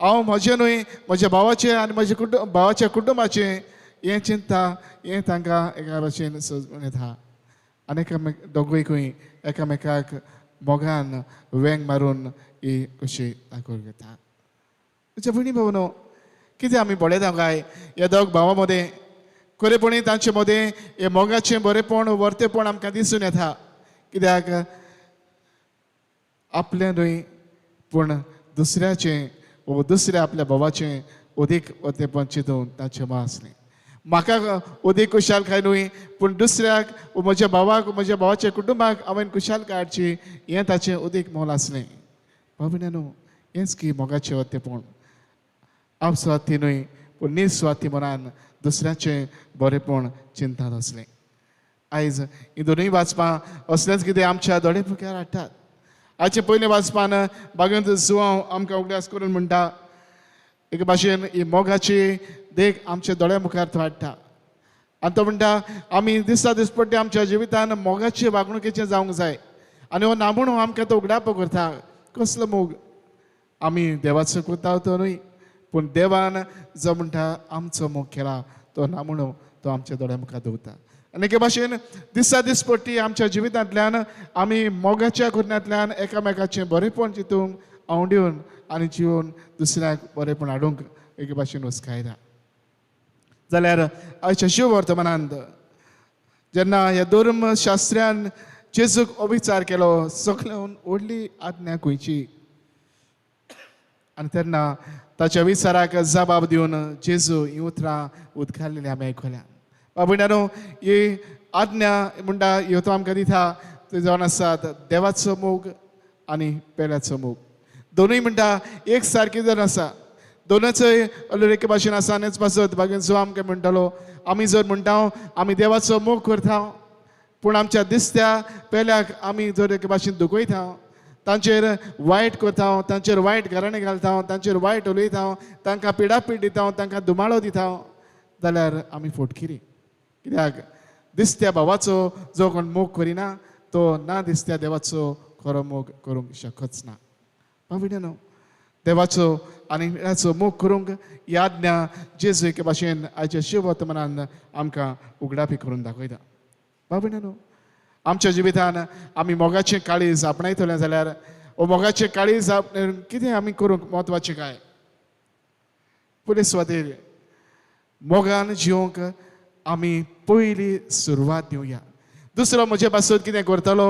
हांव म्हजें न्हय म्हज्या भावाचें आनी म्हज्या भावाच्या कुटुंबाचें हें चिंता हें तांकां एका भाशेन सजून येता. आनी एकामेक दोगूय एकामेकाक मोगान वेंग मारून ही कशी दाखोवन घेता. म्हज्या भयणी भावनो, कितें आमी पळयता काय ह्या दोग भावां मदें खरेपणी तांचे मदें हें मोगाचें बरेपण वर्तेपण आमकां दिसून येता. कित्याक आपलें न्हय पूण दुसऱ्याचें वो दुसऱ्या आपल्या भावाचें अदीक वर्तेपण चिंतून तांचें मोग आसलें. म्हाका अदीक खुशालकाय न्हय पूण दुसऱ्याक म्हज्या भावाक म्हज्या भावाच्या कुटुंबाक हांवें खुशालकाय हाडची हें ताचें अदीक मोल आसलें. भाव न्हू, हेंच की मोगाचें वर्तेपण, आपस्वार्थी न्हय पूण निस्वार्थी मनान दुसऱ्याचें बरेपण चिंतात आसलें. आयज ही दोनूय वाचपां असलेंच कितें आमच्या दोळे मुखार हाडटात. आयचे पयलें वाचपान बागेंत जुवांव आमकां उगडास करून म्हणटा, एके भाशेन ही मोगाची देख आमच्या दोळ्या मुखार तो हाडटा. आनी तो म्हणटा आमी दिसता दिसपट्टे आमच्या जिवितान मोगाचे वागणुकेचें जावंक जाय. आनी हो नामूण आमकां तो उगडापो करता. कसलो मोग? आमी देवाचो करता तो न्हय पूण देवान जो म्हणटा आमचो मोग केला तो नामणो तो आमच्या दोळ्या मुखार दवरता. आनी एके भाशेन दिसा दिसपट्टी आमच्या जिवितांतल्यान आमी मोगाच्या करण्यांतल्यान एकामेकाचें बरेपण चिंतूंक आवडून आनी जिवन दुसऱ्याक बरेपण हाडूंक एके भाशेन हुस्कायता. जाल्यार आयच्या शिव वर्तमानांत जेन्ना ह्या धर्मशास्त्र्यान जेजूक अविचार केलो, सगळ्यान व्हडली आज्ञा खंयची? आनी तेन्ना ताच्या विचाराक जबाब दिवन जेजू ही उतरां उदकालेली आमी आयकल्या. बाबुण्यानो, ही आज्ञा म्हणटा ह्यो तो आमकां दिता त्यो जावन आसात देवाचो मोग आनी पेल्याचो मोग. दोनूय म्हणटा एक सारकी जावन आसा, दोनूचय एके भाशेन आसा. आनी पासत बागेन जो आमकां म्हणटालो, आमी जर म्हणटा आमी देवाचो मोग करता पूण आमच्या दिसत्या पेल्याक आमी जर एके भाशेन दुखयता, तांचेर वायट करता, तांचेर वायट घराणें घालता, तांचेर वायट उलयता, तांकां पिडापीड दिता, तांकां दुमाळो दिता, जाल्यार आमी फोटकिरी. कित्याक दिसत्या भावाचो जो कोण मोग करिना तो ना दिसत्या देवाचो खरो मोग करूंक शकच ना. भाव देवाचो आनी हेचो मोग करूंक ही आज्ञा जेजू एके भाशेन आयच्या शिववर्तमानान आमकां उगडापी करून दाखयता. भाव न्हू, आमच्या जिवितान आमी मोगाचें काळीज आपणायतले जाल्यार वो मोगाचें काळीज कितें आमी करूंक म्हत्वाचें काय? पयले सुवातेर मोगान जिवंक आमी पयली सुरवात दिवया. दुसरो म्हजे पासत कितें करतलो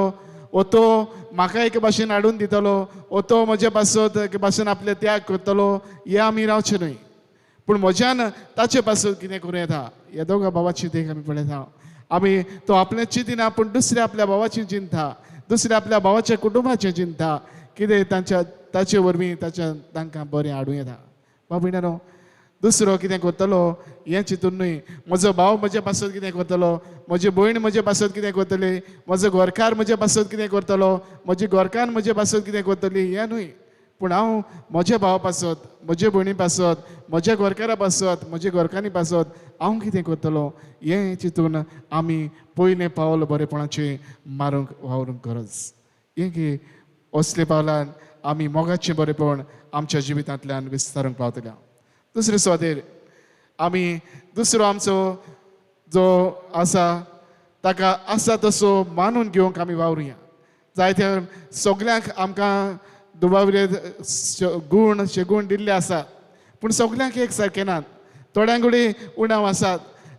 वो तो म्हाका एके भाशेन हाडून दितलो, वो तो म्हजे पासत एके भाशेन आपले त्याग करतलो, हें आमी रावचें न्हय. पूण म्हज्यान ताचे पासत कितें करूं येता ह्या दोगां भावाची देख आमी पळयता. आमी तो आपलें चिंतिना पूण दुसऱ्या आपल्या भावाची चिंता, दुसऱ्या आपल्या भावाच्या कुटुंबाचें चिंता, कितें तांच्या ताचे वरवीं ताच्या तांकां बरें हाडूं येता. भाव भयणांनो, दुसरो कितें करतलो हें चिंतून न्हय, म्हजो भाव म्हजे पासत कितें करतलो, म्हजी भयण म्हजे पासत कितें करतली, म्हजो घरकार म्हजे पासत कितें करतलो, म्हजी घरकान्न म्हजे पासत कितें करतली हें न्हय, पूण हांव म्हज्या भावा पासत, म्हजे भयणी पासत, म्हज्या घरकारा पासत, म्हजे घरकान्नी पासत हांव कितें करतलो हें चिंतून आमी पयलें पावल बरेपणाचें मारूंक वावरूंक गरज. हें की असले पावलान आमी मोगाचें बरेपण आमच्या जिवितांतल्यान विस्तारूंक पावतले. दुसरे सुवातेर आमी दुसरो आमचो जो आसा ताका आसा तसो मानून घेवंक आमी वावरुया. जायत्या सगल्यांक आमकां दुबावले गूण शेगूण दिल्ले आसात पूण सगल्यांक एक सारके नात. थोड्यां कडेन उणाव आसात,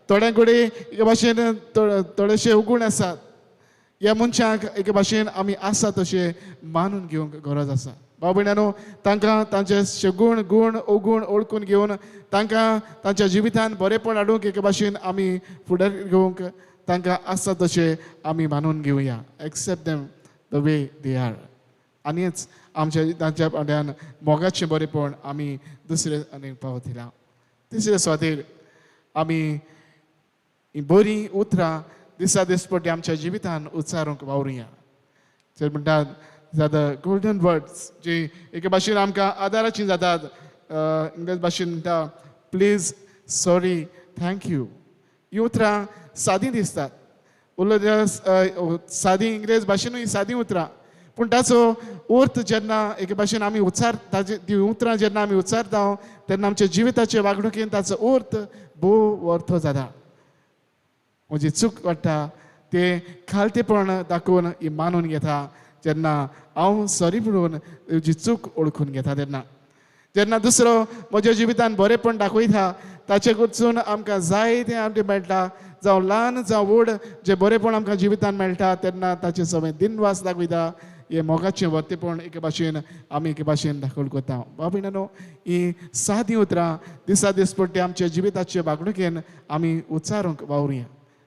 थोड्यां कडेन एके भाशेन थोडेशे उगूण आसात. ह्या मनशांक एके भाशेन आमी आसा तशें मानून घेवंक गरज आसा. भाव भयणांनो, तांकां तांचे शगूण गूण अवगूण ओळखून घेवन तांकां तांच्या जिवितान बरेपण हाडूंक एके भाशेन आमी फुडार घेवंक तांकां आसा तशें आमी मानून घेवया. Accept them the way they are. आनीच आमच्या तांच्या फाटल्यान मोगाचें बरेपण आमी दुसरे आनी पावतल्या. तिसरे सुवातेर आमी बरीं उतरां दिसा दिसपट्टी आमच्या जिवितान उच्चारूंक वावरुया. तर म्हणटात the golden words जी एके भाशेन आमकां आदाराची जातात. इंग्लीश भाशेन म्हणटा प्लीज, सॉरी Thank you. ही उतरां सादी दिसतात, उलयता सादी इंग्लेज भाशेनूय सादी उतरां, पूण ताचो अर्थ जेन्ना एके भाशेन आमी उच्चार ताजे ती उतरां जेन्ना आमी उच्चारता तेन्ना आमच्या जिविताचे वागणुकेन ताचो अर्थ भोव अर्थ जाता. म्हजी चूक वाडटा तें खालतेपण दाखोवन ही मानून घेता जेन्ना हांव सॉरी म्हणून म्हजी चूक ओळखून घेता तेन्ना जेन्ना दुसरो म्हज्या जिवितान बरेंपण दाखयता ताचे कडसून आमकां जाय तें आमकां मेळटा, जावं ल्हान जावं व्हड जें बरेंपण आमकां जिवितान मेळटा तेन्ना ताचे सगळें दिनवास दाखयता. हे मोगाचें वर्तेपण एके भाशेन आमी एके भाशेन दाखल करता. बाबा न्हू ही सादी उतरां दिसा दिसपट्टी आमच्या जिविताचे वागणुकेन आमी उच्चारूंक वावरुया.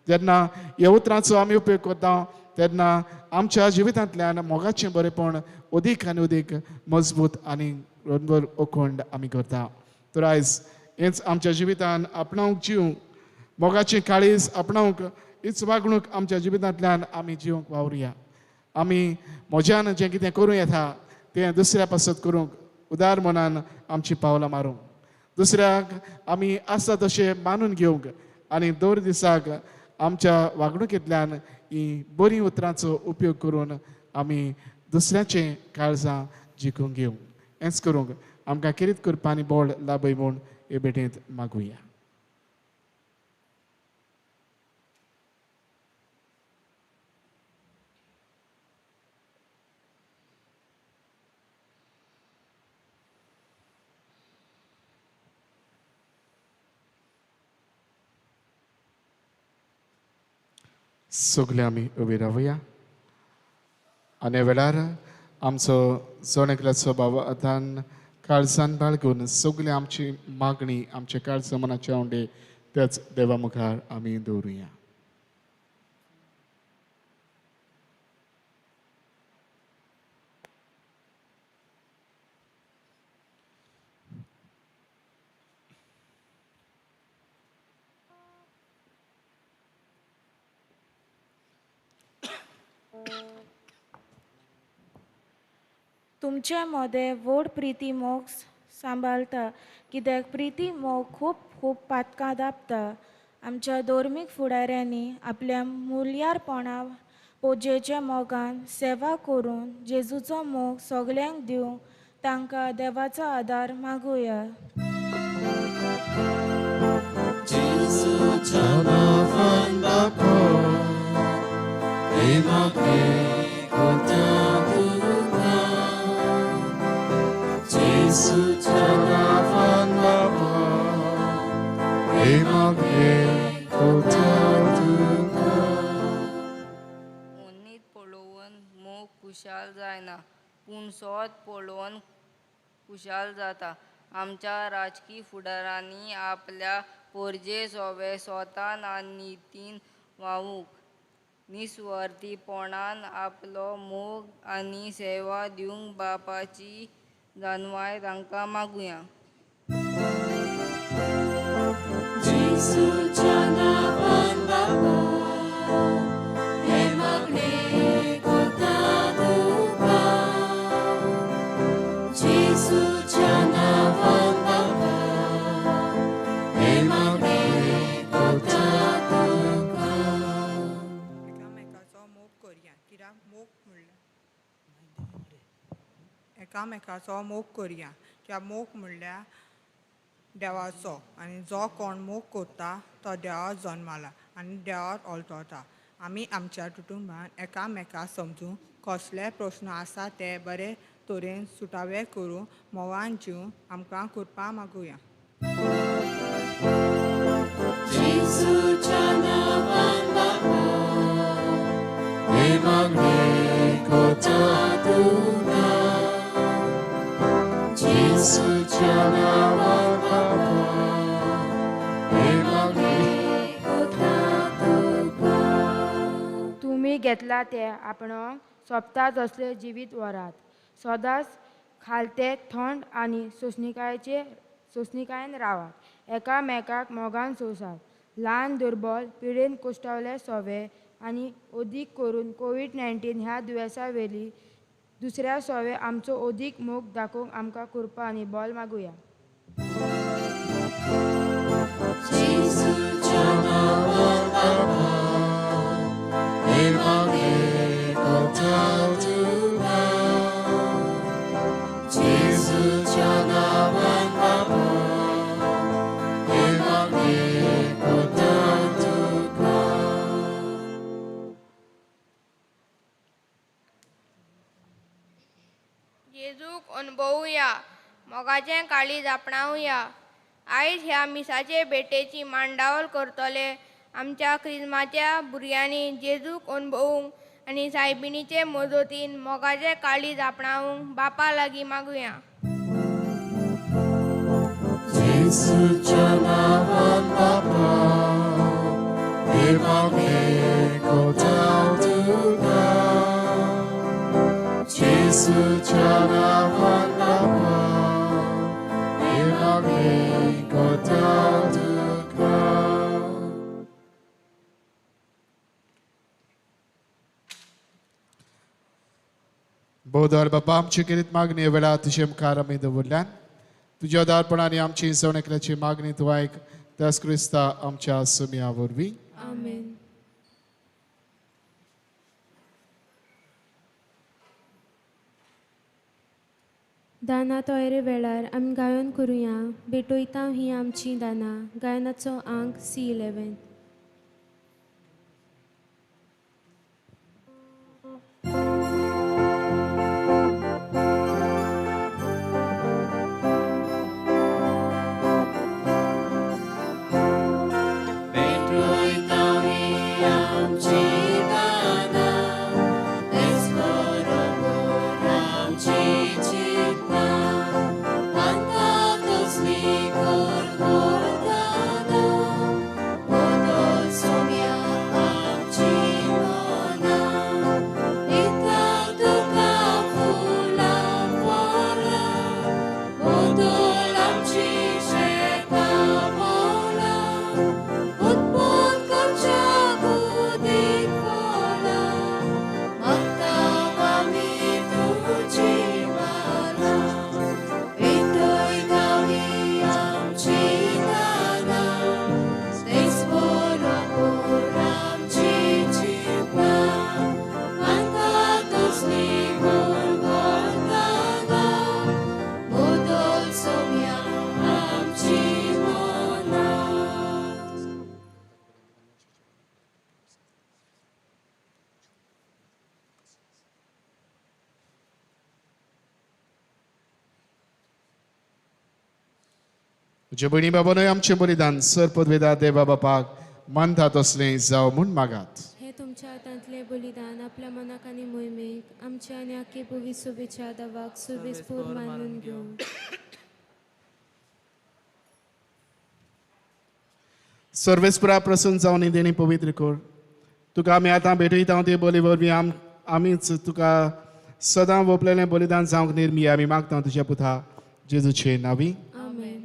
जेन्ना ह्या उतरांचो आमी उपयोग करता तेन्ना आमच्या जिवितांतल्यान मोगाचें बरेंपण अदीक आनी अदीक मजबूत आनी रनभर अखंड आमी करता. तर आयज हेंच आमच्या जिवितान आपणावंक जिवंक मोगाचें काळीज आपणावंक हीच वागणूक आमच्या जिवितांतल्यान आमी जिवंक वावरुया. आमी म्हज्यान जें कितें करूं येता तें दुसऱ्या पासत करूंक उदार मनान आमची पावलां मारूंक, दुसऱ्याक आमी आसा तशें मानून घेवंक आनी दर दिसाक आमच्या वागणुकेंतल्यान ही बरीं उतरांचो उपयोग करून आमी दुसऱ्याचें काळजां जिखून घेवंक. हेंच करूंक आमकां खेरीत करपा आनी बोळ लाभय म्हूण हे भेटेंत मागुया. सगळे आमी उबी रावया आनी वेळार आमचो जण एकल्याचो बाबान काळजान बाळगून सगळे आमची मागणी आमचे काळजा मनाचे आवडे त्याच देवा मुखार आमी दवरुया. तुमचे मदें व्हड प्रिती मोग सांबाळटा, कित्याक प्रिती मोग खूब खूब पातकां दाबता. आमच्या धर्मीक फुडाऱ्यांनी आपल्या मुल्यारपणा पोजेच्या मोगान सेवा करून जेजूचो मोग सगल्यांक दिवंक तांकां देवाचो आदार मागुया. उन्नीत पळोवन मोग खुशाल जायना, पूण सोद पळोवन खुशाल जाता. आमच्या राजकी फुडारांनी आपल्या पोरजे सोवे स्वतान आनी नितीन वावूंक निस्वार्थीपणान आपलो मोग आनी सेवा दिवंक बापाची जानवाय तांकां मागुया. जेजूच्या नांवान बापा हें मागणें करता तुका, जेजूच्या नांवान बापा हें मागणें करता तुका. एकामेकाचो मोग करया, कित्याक मोग म्हणल्यार एकामेकाचो मोग करया, कित्याक मोग म्हणल्यार देवाचो, आनी जो कोण मोग करता तो देवा जन्माला आनी देवाक ओळखता. आमी आमच्या कुटुंबान एकामेकाक समजून कसले प्रस्न आसा ते बरे तरेन सुटावे करून मोगान जिवन आमकां कृपा मागुया. जेजूच्या नांवान बापा हें मागणें करता तुका, जेजूच्या नांवान बापा हें मागणें करता तुका. तुमी घेतला ते आपणाक सोंपता तसलें जिवीत व्हरात, सदांच खालते थंड आनी सोंसणीकायेन रावात, एकामेकाक मोगान सोंसात. ल्हान दुर्बल पिडेन कुश्टावले सोवे आनी अदीक करून कोवीड-19 ह्या दुयेंसा वेली दुसऱ्या सोवे आमचो अदीक मोग दाखोवंक आमकां कृपा आनी बल मागुया. जेजूच्या नांवान बापा हे मागणें करता तुका. जेजूच्या नांवान बापा हे मागणें करता तुका. जेजूक अणभवुया, मोगाचें काळीज आपणावया. आयज ह्या मिसाचे भेटेची मांडावळ करतले आमच्या क्रिज्माच्या भुरग्यांनी जेजूक अणभवूंक आनी सायबिणीचे मजतीन मोगाचें काळीज आपणावंक बापा लागीं मागुया. जेजूच्या नांवान बापा हे मागणें करता तुका. जेजूच्या नांवान बापा हे मागणें करता तुका. बोधर बापा आमची केरीत मागणी वेळा तुजे मुखार आमी दवरल्यान तुज्या उदारपणान आमची सण एकल्याची मागणी तूं आयक त्यास क्रिस्ता आमच्या सुमया वरवीं. आमेन. दाना तयारे वेळार आमी गायन करुया भेटयता ही आमची दानां. गायनाचो आंक C11. भेटयता ही आमची दानां, तेच बरोबर आमची चिंतनां, मानता तसली कर करताना, बदल सोम्या आमची मनां, दिता तुका फुलां फळां, बदल आमची शेतां मोलां, उत्पन्न करच्या गुदीक फळां, मागता आमी तुजी माला. भेटयता ही आमची दानां, तेच बरोबर आमची चिंतनां, मानता तसली कर करताना, बदल सोम्या आमची मनां. तुजे भयणी बाबानूय आमचें बलिदान सर पदवेदा देवा बापाक मानता तसलें जावं म्हूण मागात. हे तुमच्या हातांतलें बलिदान आपल्या मनाक आनी मोहिमेक आमच्या आनी आख्खे पवित्र सुबेच्या दवाक सुबेस्पूर मानून घेवं. सर्वेस्पुरा प्रसन्न जावन देणी पवित्र कर. तुका आमी आतां भेटयता ते बली वरवीं आमीच तुका सदां वोपलेलें बलिदान जावंक निर्मी आमी मागता तुज्या पुता जेजूचे नावी. आमेन.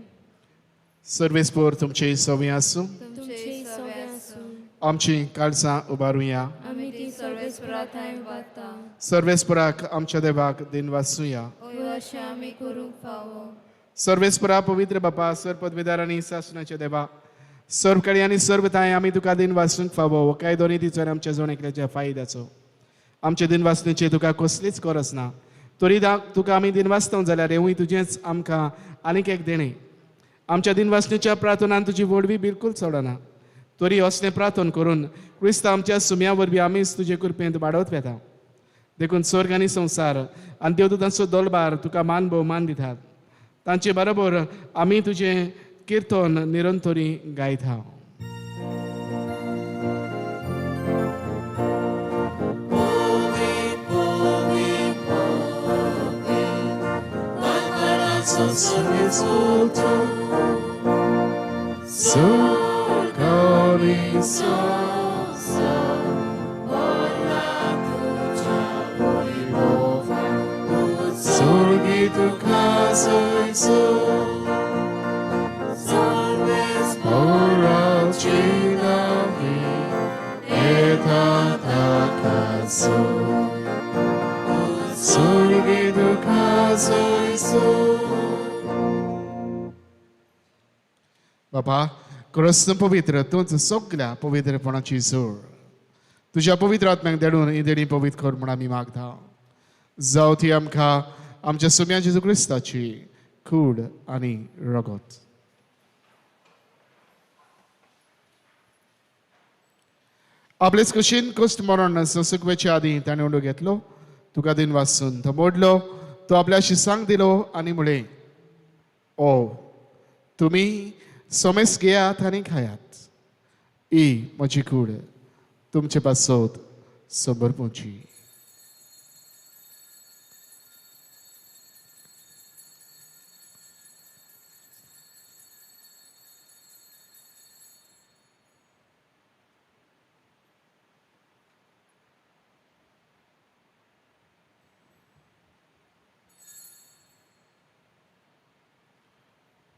सर्वेस्पूर तुमचे सवी आसूं. तुमचे सवे आसूं. आमची काळजां उबारुया. आमी ती सर्वेस्पुरा थंय उबारता. सर्वेस्पुराक आमच्या देवाक दिन वाचुया. वय अशें आमी करूंक फावो. सर्वेस्पुरा पवित्र बापा सर पदवीदार आनी सासणाच्या देवा सर्व कडी आनी सर्व ताय आमी तुका दिन वाचूंक फावो हो काय दोनी तिचो आमच्या जण एकल्याच्या फायद्याचो. आमच्या दिन वाचण्याची तुका कसलीच गरज ना तरी तुका आमी दिन वाचता जाल्यार हेवूय तुजेंच आमकां आनीक एक देणें. आमच्या दिन वाचण्याच्या प्रार्थनान तुजी व्हडवी बिलकूल सोडना तरी असलें प्रार्थन करून क्रिस्त आमच्या सुम्या वरवीं आमीच तुजे कृपेंत वाडत वेता. देखून स्वर्ग आनी संवसार आनी देवदूतांचो दलबार तुका मान भोवमान दितात. तांचे बरोबर आमी तुजें कीर्तन निरंतरी गायता. बाबा क्रस्त पवित्र तूंच सगल्या पवित्रपणाची जोड. तुज्या पवित्र आत्म्याक धाडून ही देणी पवित्र कर म्हूण आमी मागता. जावं ती आमकां आमच्या सुम्या जेजू क्रिस्ताची कूड आनी रगत. आपलेच कशीन कश्ट मरण सोंसूंक आदीं ताणें उंडो घेतलो, तुका दिन वाचून तो मोडलो, तो आपल्या शिसांक दिलो आनी म्हळें, ओ तुमी सोमेस घेयात आनी खायात, ही म्हजी कूड तुमचे पासत समर्पूची.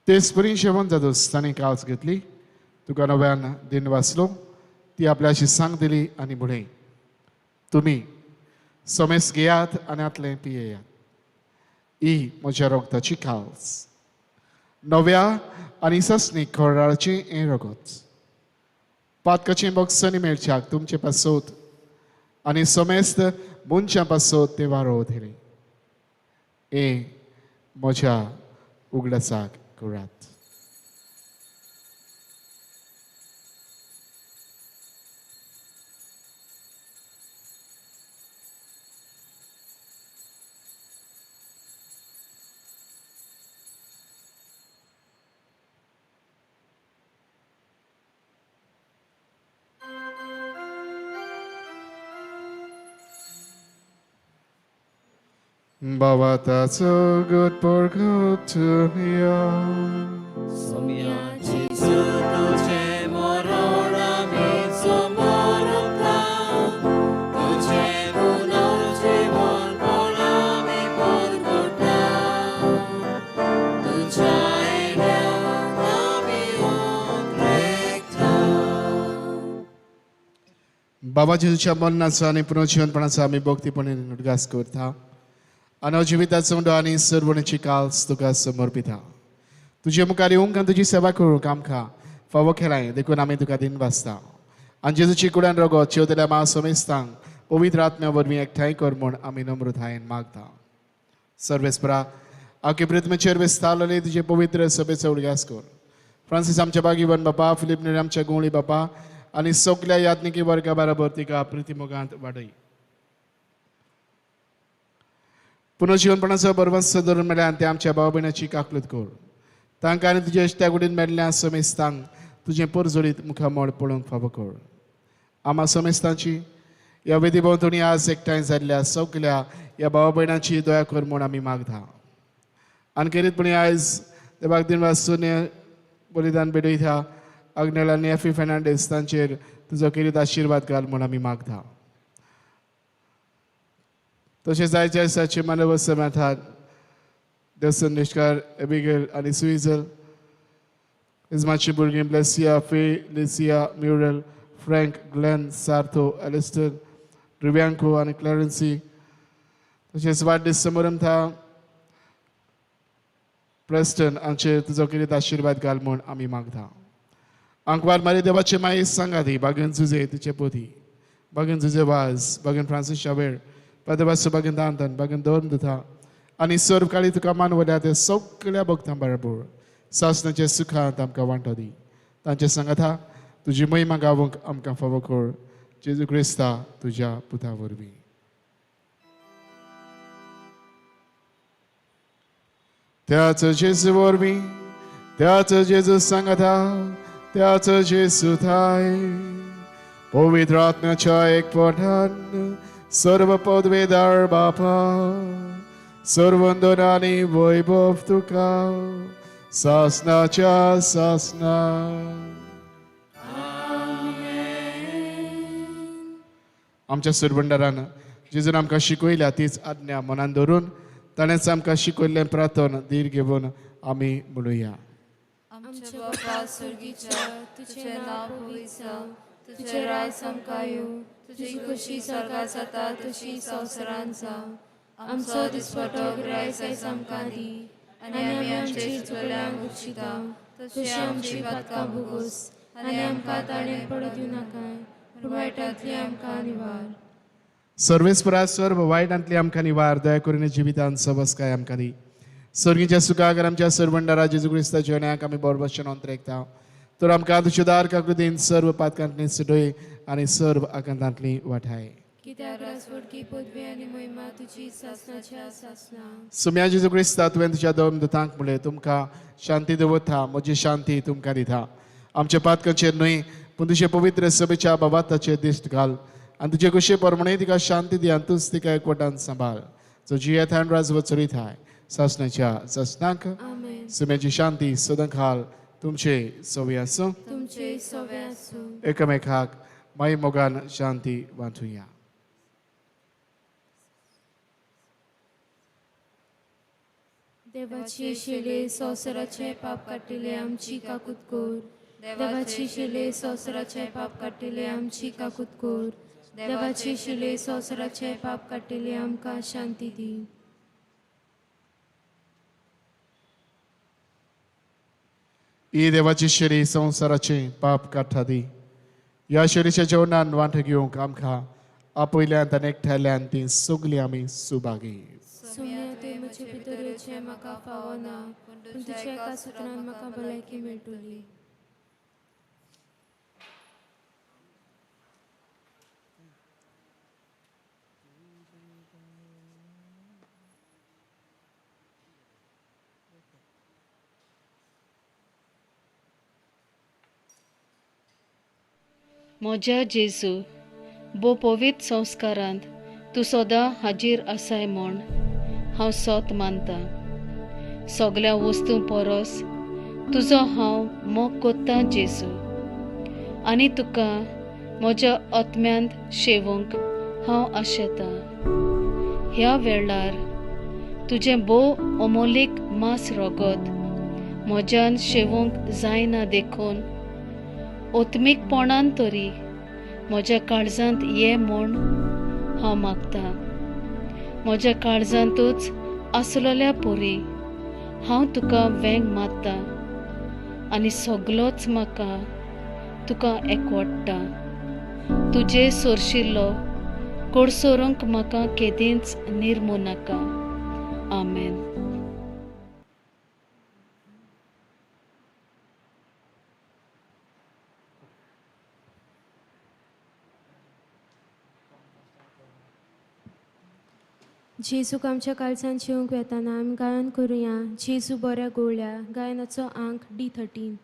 तेच परी जेवण जातूच ताणें कावच घेतली, तुका नव्यान दिन वाचलो, ती आपल्याशी सांग दिली आनी म्हळें, तुमी सोमेस घेयात आनी आतलें पियेयात, ही म्हज्या रगताची कावच, नव्या आनी ससनी खोराळचें हें रगत, पातकाचें बक्षणी मेळच्याक तुमचे पासत आनी सोमेस्त मनशां पासत तें वारो दिलें, हें म्हज्या उगडासाक करात. Baba taco good por good to me. Somia Jesu tuche morona mi somorota tuche punoche mon pola mi por corta tucha ena mi recta. बाबा जेजूच्या मरणाचो आनी पुनर्जीवनपणाचो आमी भक्तीपणे उडगास करता आनी जिविताचो उंडो आनी सर्वणीची काल्स तुका समर्पिता. तुजे मुखार येवंक आनी तुजी सेवा करूंक आमकां फावो केलाय देखून आमी तुका दिन वाचता. आनी जेजूची कुडान रगत शेवतल्या मा समेस्तांक पवित्र आत्म्या वरवीं एकठांय कर म्हूण आमी नम्रतायेन मागता. सर्वेस्परा आखे पृथ्वीचेर विस्तारलेले तुजे पवित्र सभेचो उडगास कर. फ्रांसीस आमच्या बागीवन बापा, फिलीप नेरी आमच्या गोंवळी बापा आनी सगल्या याज्ञिकी वर्गा बराबर तिका प्रितीमोगांत वाडय. पुनर्जीवनपणाचो बरवंस धरून मेळ्ळ्या आनी ते आमच्या भाव भयणाची काकलूत कर. तांकां आनी तुज्या इश्टा कुडीन मेळ्ळ्या समेस्तांक तुजें परजोरीत मुखामळ पळोवंक फावो कर. आमा समेस्तांची ह्या वेदी भोंवतणी आज एकठांय जाल्ल्या सगल्या ह्या भाव भयणाची दया कर म्हूण आमी मागता. आनी खेरीतपणी आयज देवाक दिन वाचून बलिदान भेटयता आग्नेल आनी एफी फेर्नांडीस तांचेर तुजो खेरीत आशिर्वाद घाल म्हूण आमी मागता. तशेंच आयच्या दिसाचे मानव समाधान देवसन निष्कार एबिगेल आनी सुइजल इजमाची भुरगीं Blesia Fay Licia Muriel Frank Glenn Sartho Alistair Rivianco आनी क्लॅरन्सी तशेंच वाडदीस समारंभ प्रेस्टन हांचेर तुजो खेरीत आशिर्वाद घाल म्हूण आमी मागता. आंकवार मारी देवाचे माई सांगा ती बागेन जुजे तिचे पोती बागेन जुजे वाज बागेन फ्रांसीस शावेर पदवासो बागेन दांतन बागेन दवरून दिता आनी सर्व काळी तुका मानवल्या ते सगळ्या भक्तां बरोबर सासणाचे सुखांत आमकां वांटो दी. तांचे सांगाता तुजी महिमा गावंक आमकां फावो कर जेजू क्रिस्ता तुज्या पुता वरवीं. त्याच जेजू वरवीं, त्याच जेजू सांगाता, त्याच जेजू थाय पवित्र आत्म्याच्या एकपणान सर्व पदवेदार बापा सर्वंदन आनी वैभव तुका सासनाच्या सासना. आमच्या सुरभंडारान जेजून आमकां शिकयल्या तीच आज्ञा मनान धरून ताणेंच आमकां शिकयल्लें प्रार्थन धीर घेवन आमी म्हणुया. आमच्या बापा स्वर्गीच्या, तुझें नांव पवित्र जावं, तुझें राज आमकां येवं, तुजी खुशी स्वर्गात जाता तशी संवसारांत जावं. आमचो दिसपटो ग्रास आयज आमकां दी आनी आमी आमचे चुकल्यांक उक्षिता तशी आमची पातकां भोगोस आनी आमकां ताणें पडत दिवं नाकाय, पूण वायटांतली आमकां निवार. सर्वेस्परा सर्व वायटांतली आमकां निवार, दया करून जिवितान सबसकाय आमकां दी. सर्गीच्या सुखागर आमच्या सर्वंडारा जेजू क्रिस्ताच्या जेवणाक आमी बरोबरशें अंतरेकता तर आमकां तुज्या दार काकृतीन सर्व पातकांतली सुटय आनी सर्व आकांतांतली वाठाय. कित्याक रासवडकी पदवी आनी महिमा तुजी सासणाच्या सासणा. सुम्या जेजू क्रिस्ता, तुवें तुज्या दोन दुतांक म्हणलें, तुमकां शांती दवरता, म्हजी शांती तुमकां दिता. आमच्या पातकांचेर न्हय पूण तुजे पवित्र सभेच्या बाबाताचेर दिश्ट घाल आनी तुजे कशे प्रमाणे तिका शांती दी आनी तूंच तिका एकवटान सांबाळ, जो जियेत आनी राजवट चलयताय सासणाच्या सासणाक. सुम्याची शांती सदां खाल तुमचे सवे आसूं, तुमचे सवे आसूं. एकामेकाक माई मोगान शांती वांटुया. देवाची शिले संवसाराचे पाप काडटिले आमची काकूत कोर. देवाची शिले संवसाराचे पाप काडटिले आमची काकूत कोर. देवाची शिले संवसाराचे पाप काडटिले आमकां शांती दी. ही देवाची शेरी संवसाराचे पाप काडटा दी. ह्या शेरीच्या जेवणान वांटो घेवंक आमकां आपयल्यान आनी एकठांयल्यान ती सगळीं आमी सुभागी. सोम्या, तुवें म्हजे भितर येवचें म्हाका फावना, पूण तुज्या एका सुत्रान म्हाका भलायकी मेळटली. म्हज्या जेजू, भोव पवित्र संस्कारांत तूं सदां हाजीर आसाय म्हूण हांव सोत मानता. सगल्या वस्तूं परस तुजो हांव मोग कोत्तां जेजू, आनी तुका म्हज्या आत्म्यांत शेवूंक हांव आशेतां. ह्या वेळार तुजें भोव अमोलीक मांस रगत म्हज्यान शेवूंक जायना देखून ओत्मीकपणान तरी म्हज्या काळजांत ये म्हूण हांव मागतां. म्हज्या काळजांतूच आसलेल्या परी हांव तुका वेंग मारता आनी सगलोच म्हाका तुका एकवडटा. तुजे सोरशिल्लो कोडसोरूंक म्हाका केदींच निर्मू नाका. आमेन. जेजूक आमच्या काळजान जेवंक वेताना आमी गायन करुया जेजू बऱ्या गोळ्या गायनाचो आंक D13.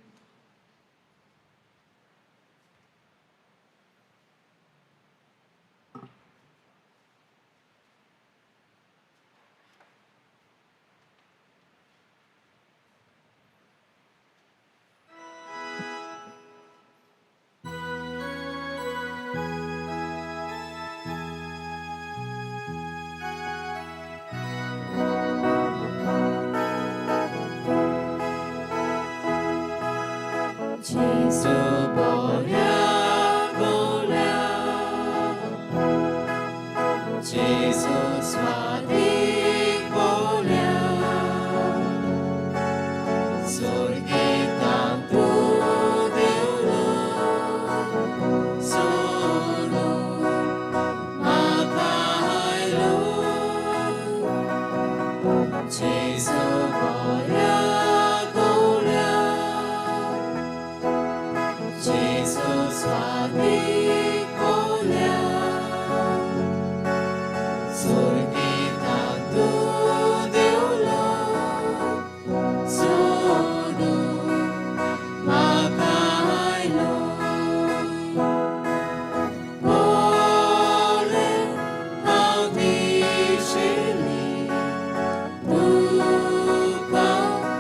Tuka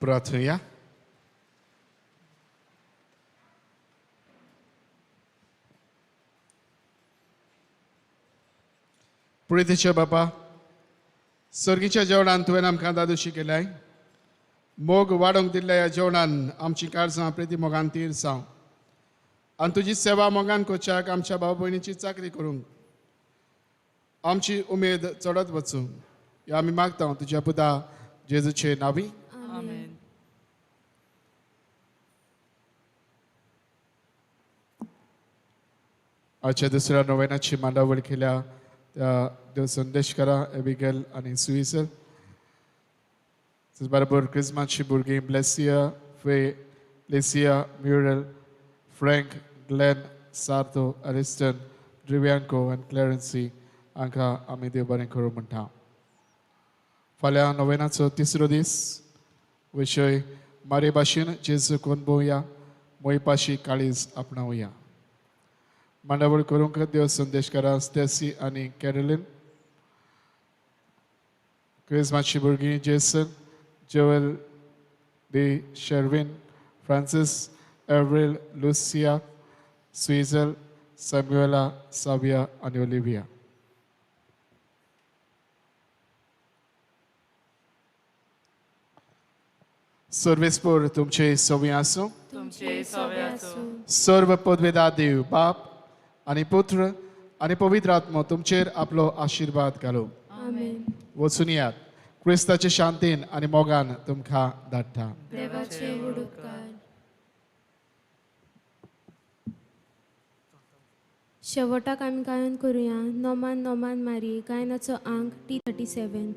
प्रार्थया. प्रितीच्या बापा, सर्गीच्या जेवणान तुवें आमकां दादोशी केल्याय. मोग वाडोवंक दिल्ल्या ह्या जेवणान आमची काळजां प्रिती मोगान तीर जावं आनी तुजी सेवा मोगान कोच्याक आमच्या भाव भयणीची चाकरी करूंक आमची उमेद चडत वचूं, ह्या आमी मागता तुज्या पुता जेजूचे नावी. आमेन. आजच्या दुसऱ्या नोवेनाची मांडावळ केल्या त्या देव संदेशकारा एबिगेल आनी सुईसल, बरोबर क्रिस्माची भुरगीं Blesia, Faye, Licia, Muriel, Frank, Glenn, Sarto, Ariston, Drivianco आनी क्लॅरन्सी हांकां आमी देव बरें करूं म्हणटा. फाल्यां नोवेनाचो तिसरो दीस, विशय मारे भाशेन जेजू कोनबोवया, मोयपाशी काळीज आपणावया. मांडावळ करूंक देव संदेशकारां स्टेसी आनी कॅरोलीन, क्रिस्माची भुरगीं Jason, Joel D, Sherwin, Francis, Avril, Lucia, Swizel, Samuela, Savia आनी ओलिविया. सर्वेस्पोर तुमचे सवी आसूं. तुमचे सवे आसूं. सर्व पदवेदा देव बाप आनी पुत्र आनी पवित्र आत्मो तुमचेर आपलो आशिर्वाद घालूं. आमेन. वचून यात, क्रिस्ताचे शांतीन आनी मोगान तुमकां धाडटा. देवाचे व्हड उपकार. शेवटाक आमी गायन करुया नोमान नोमान मारी, गायनाचो आंक T 37.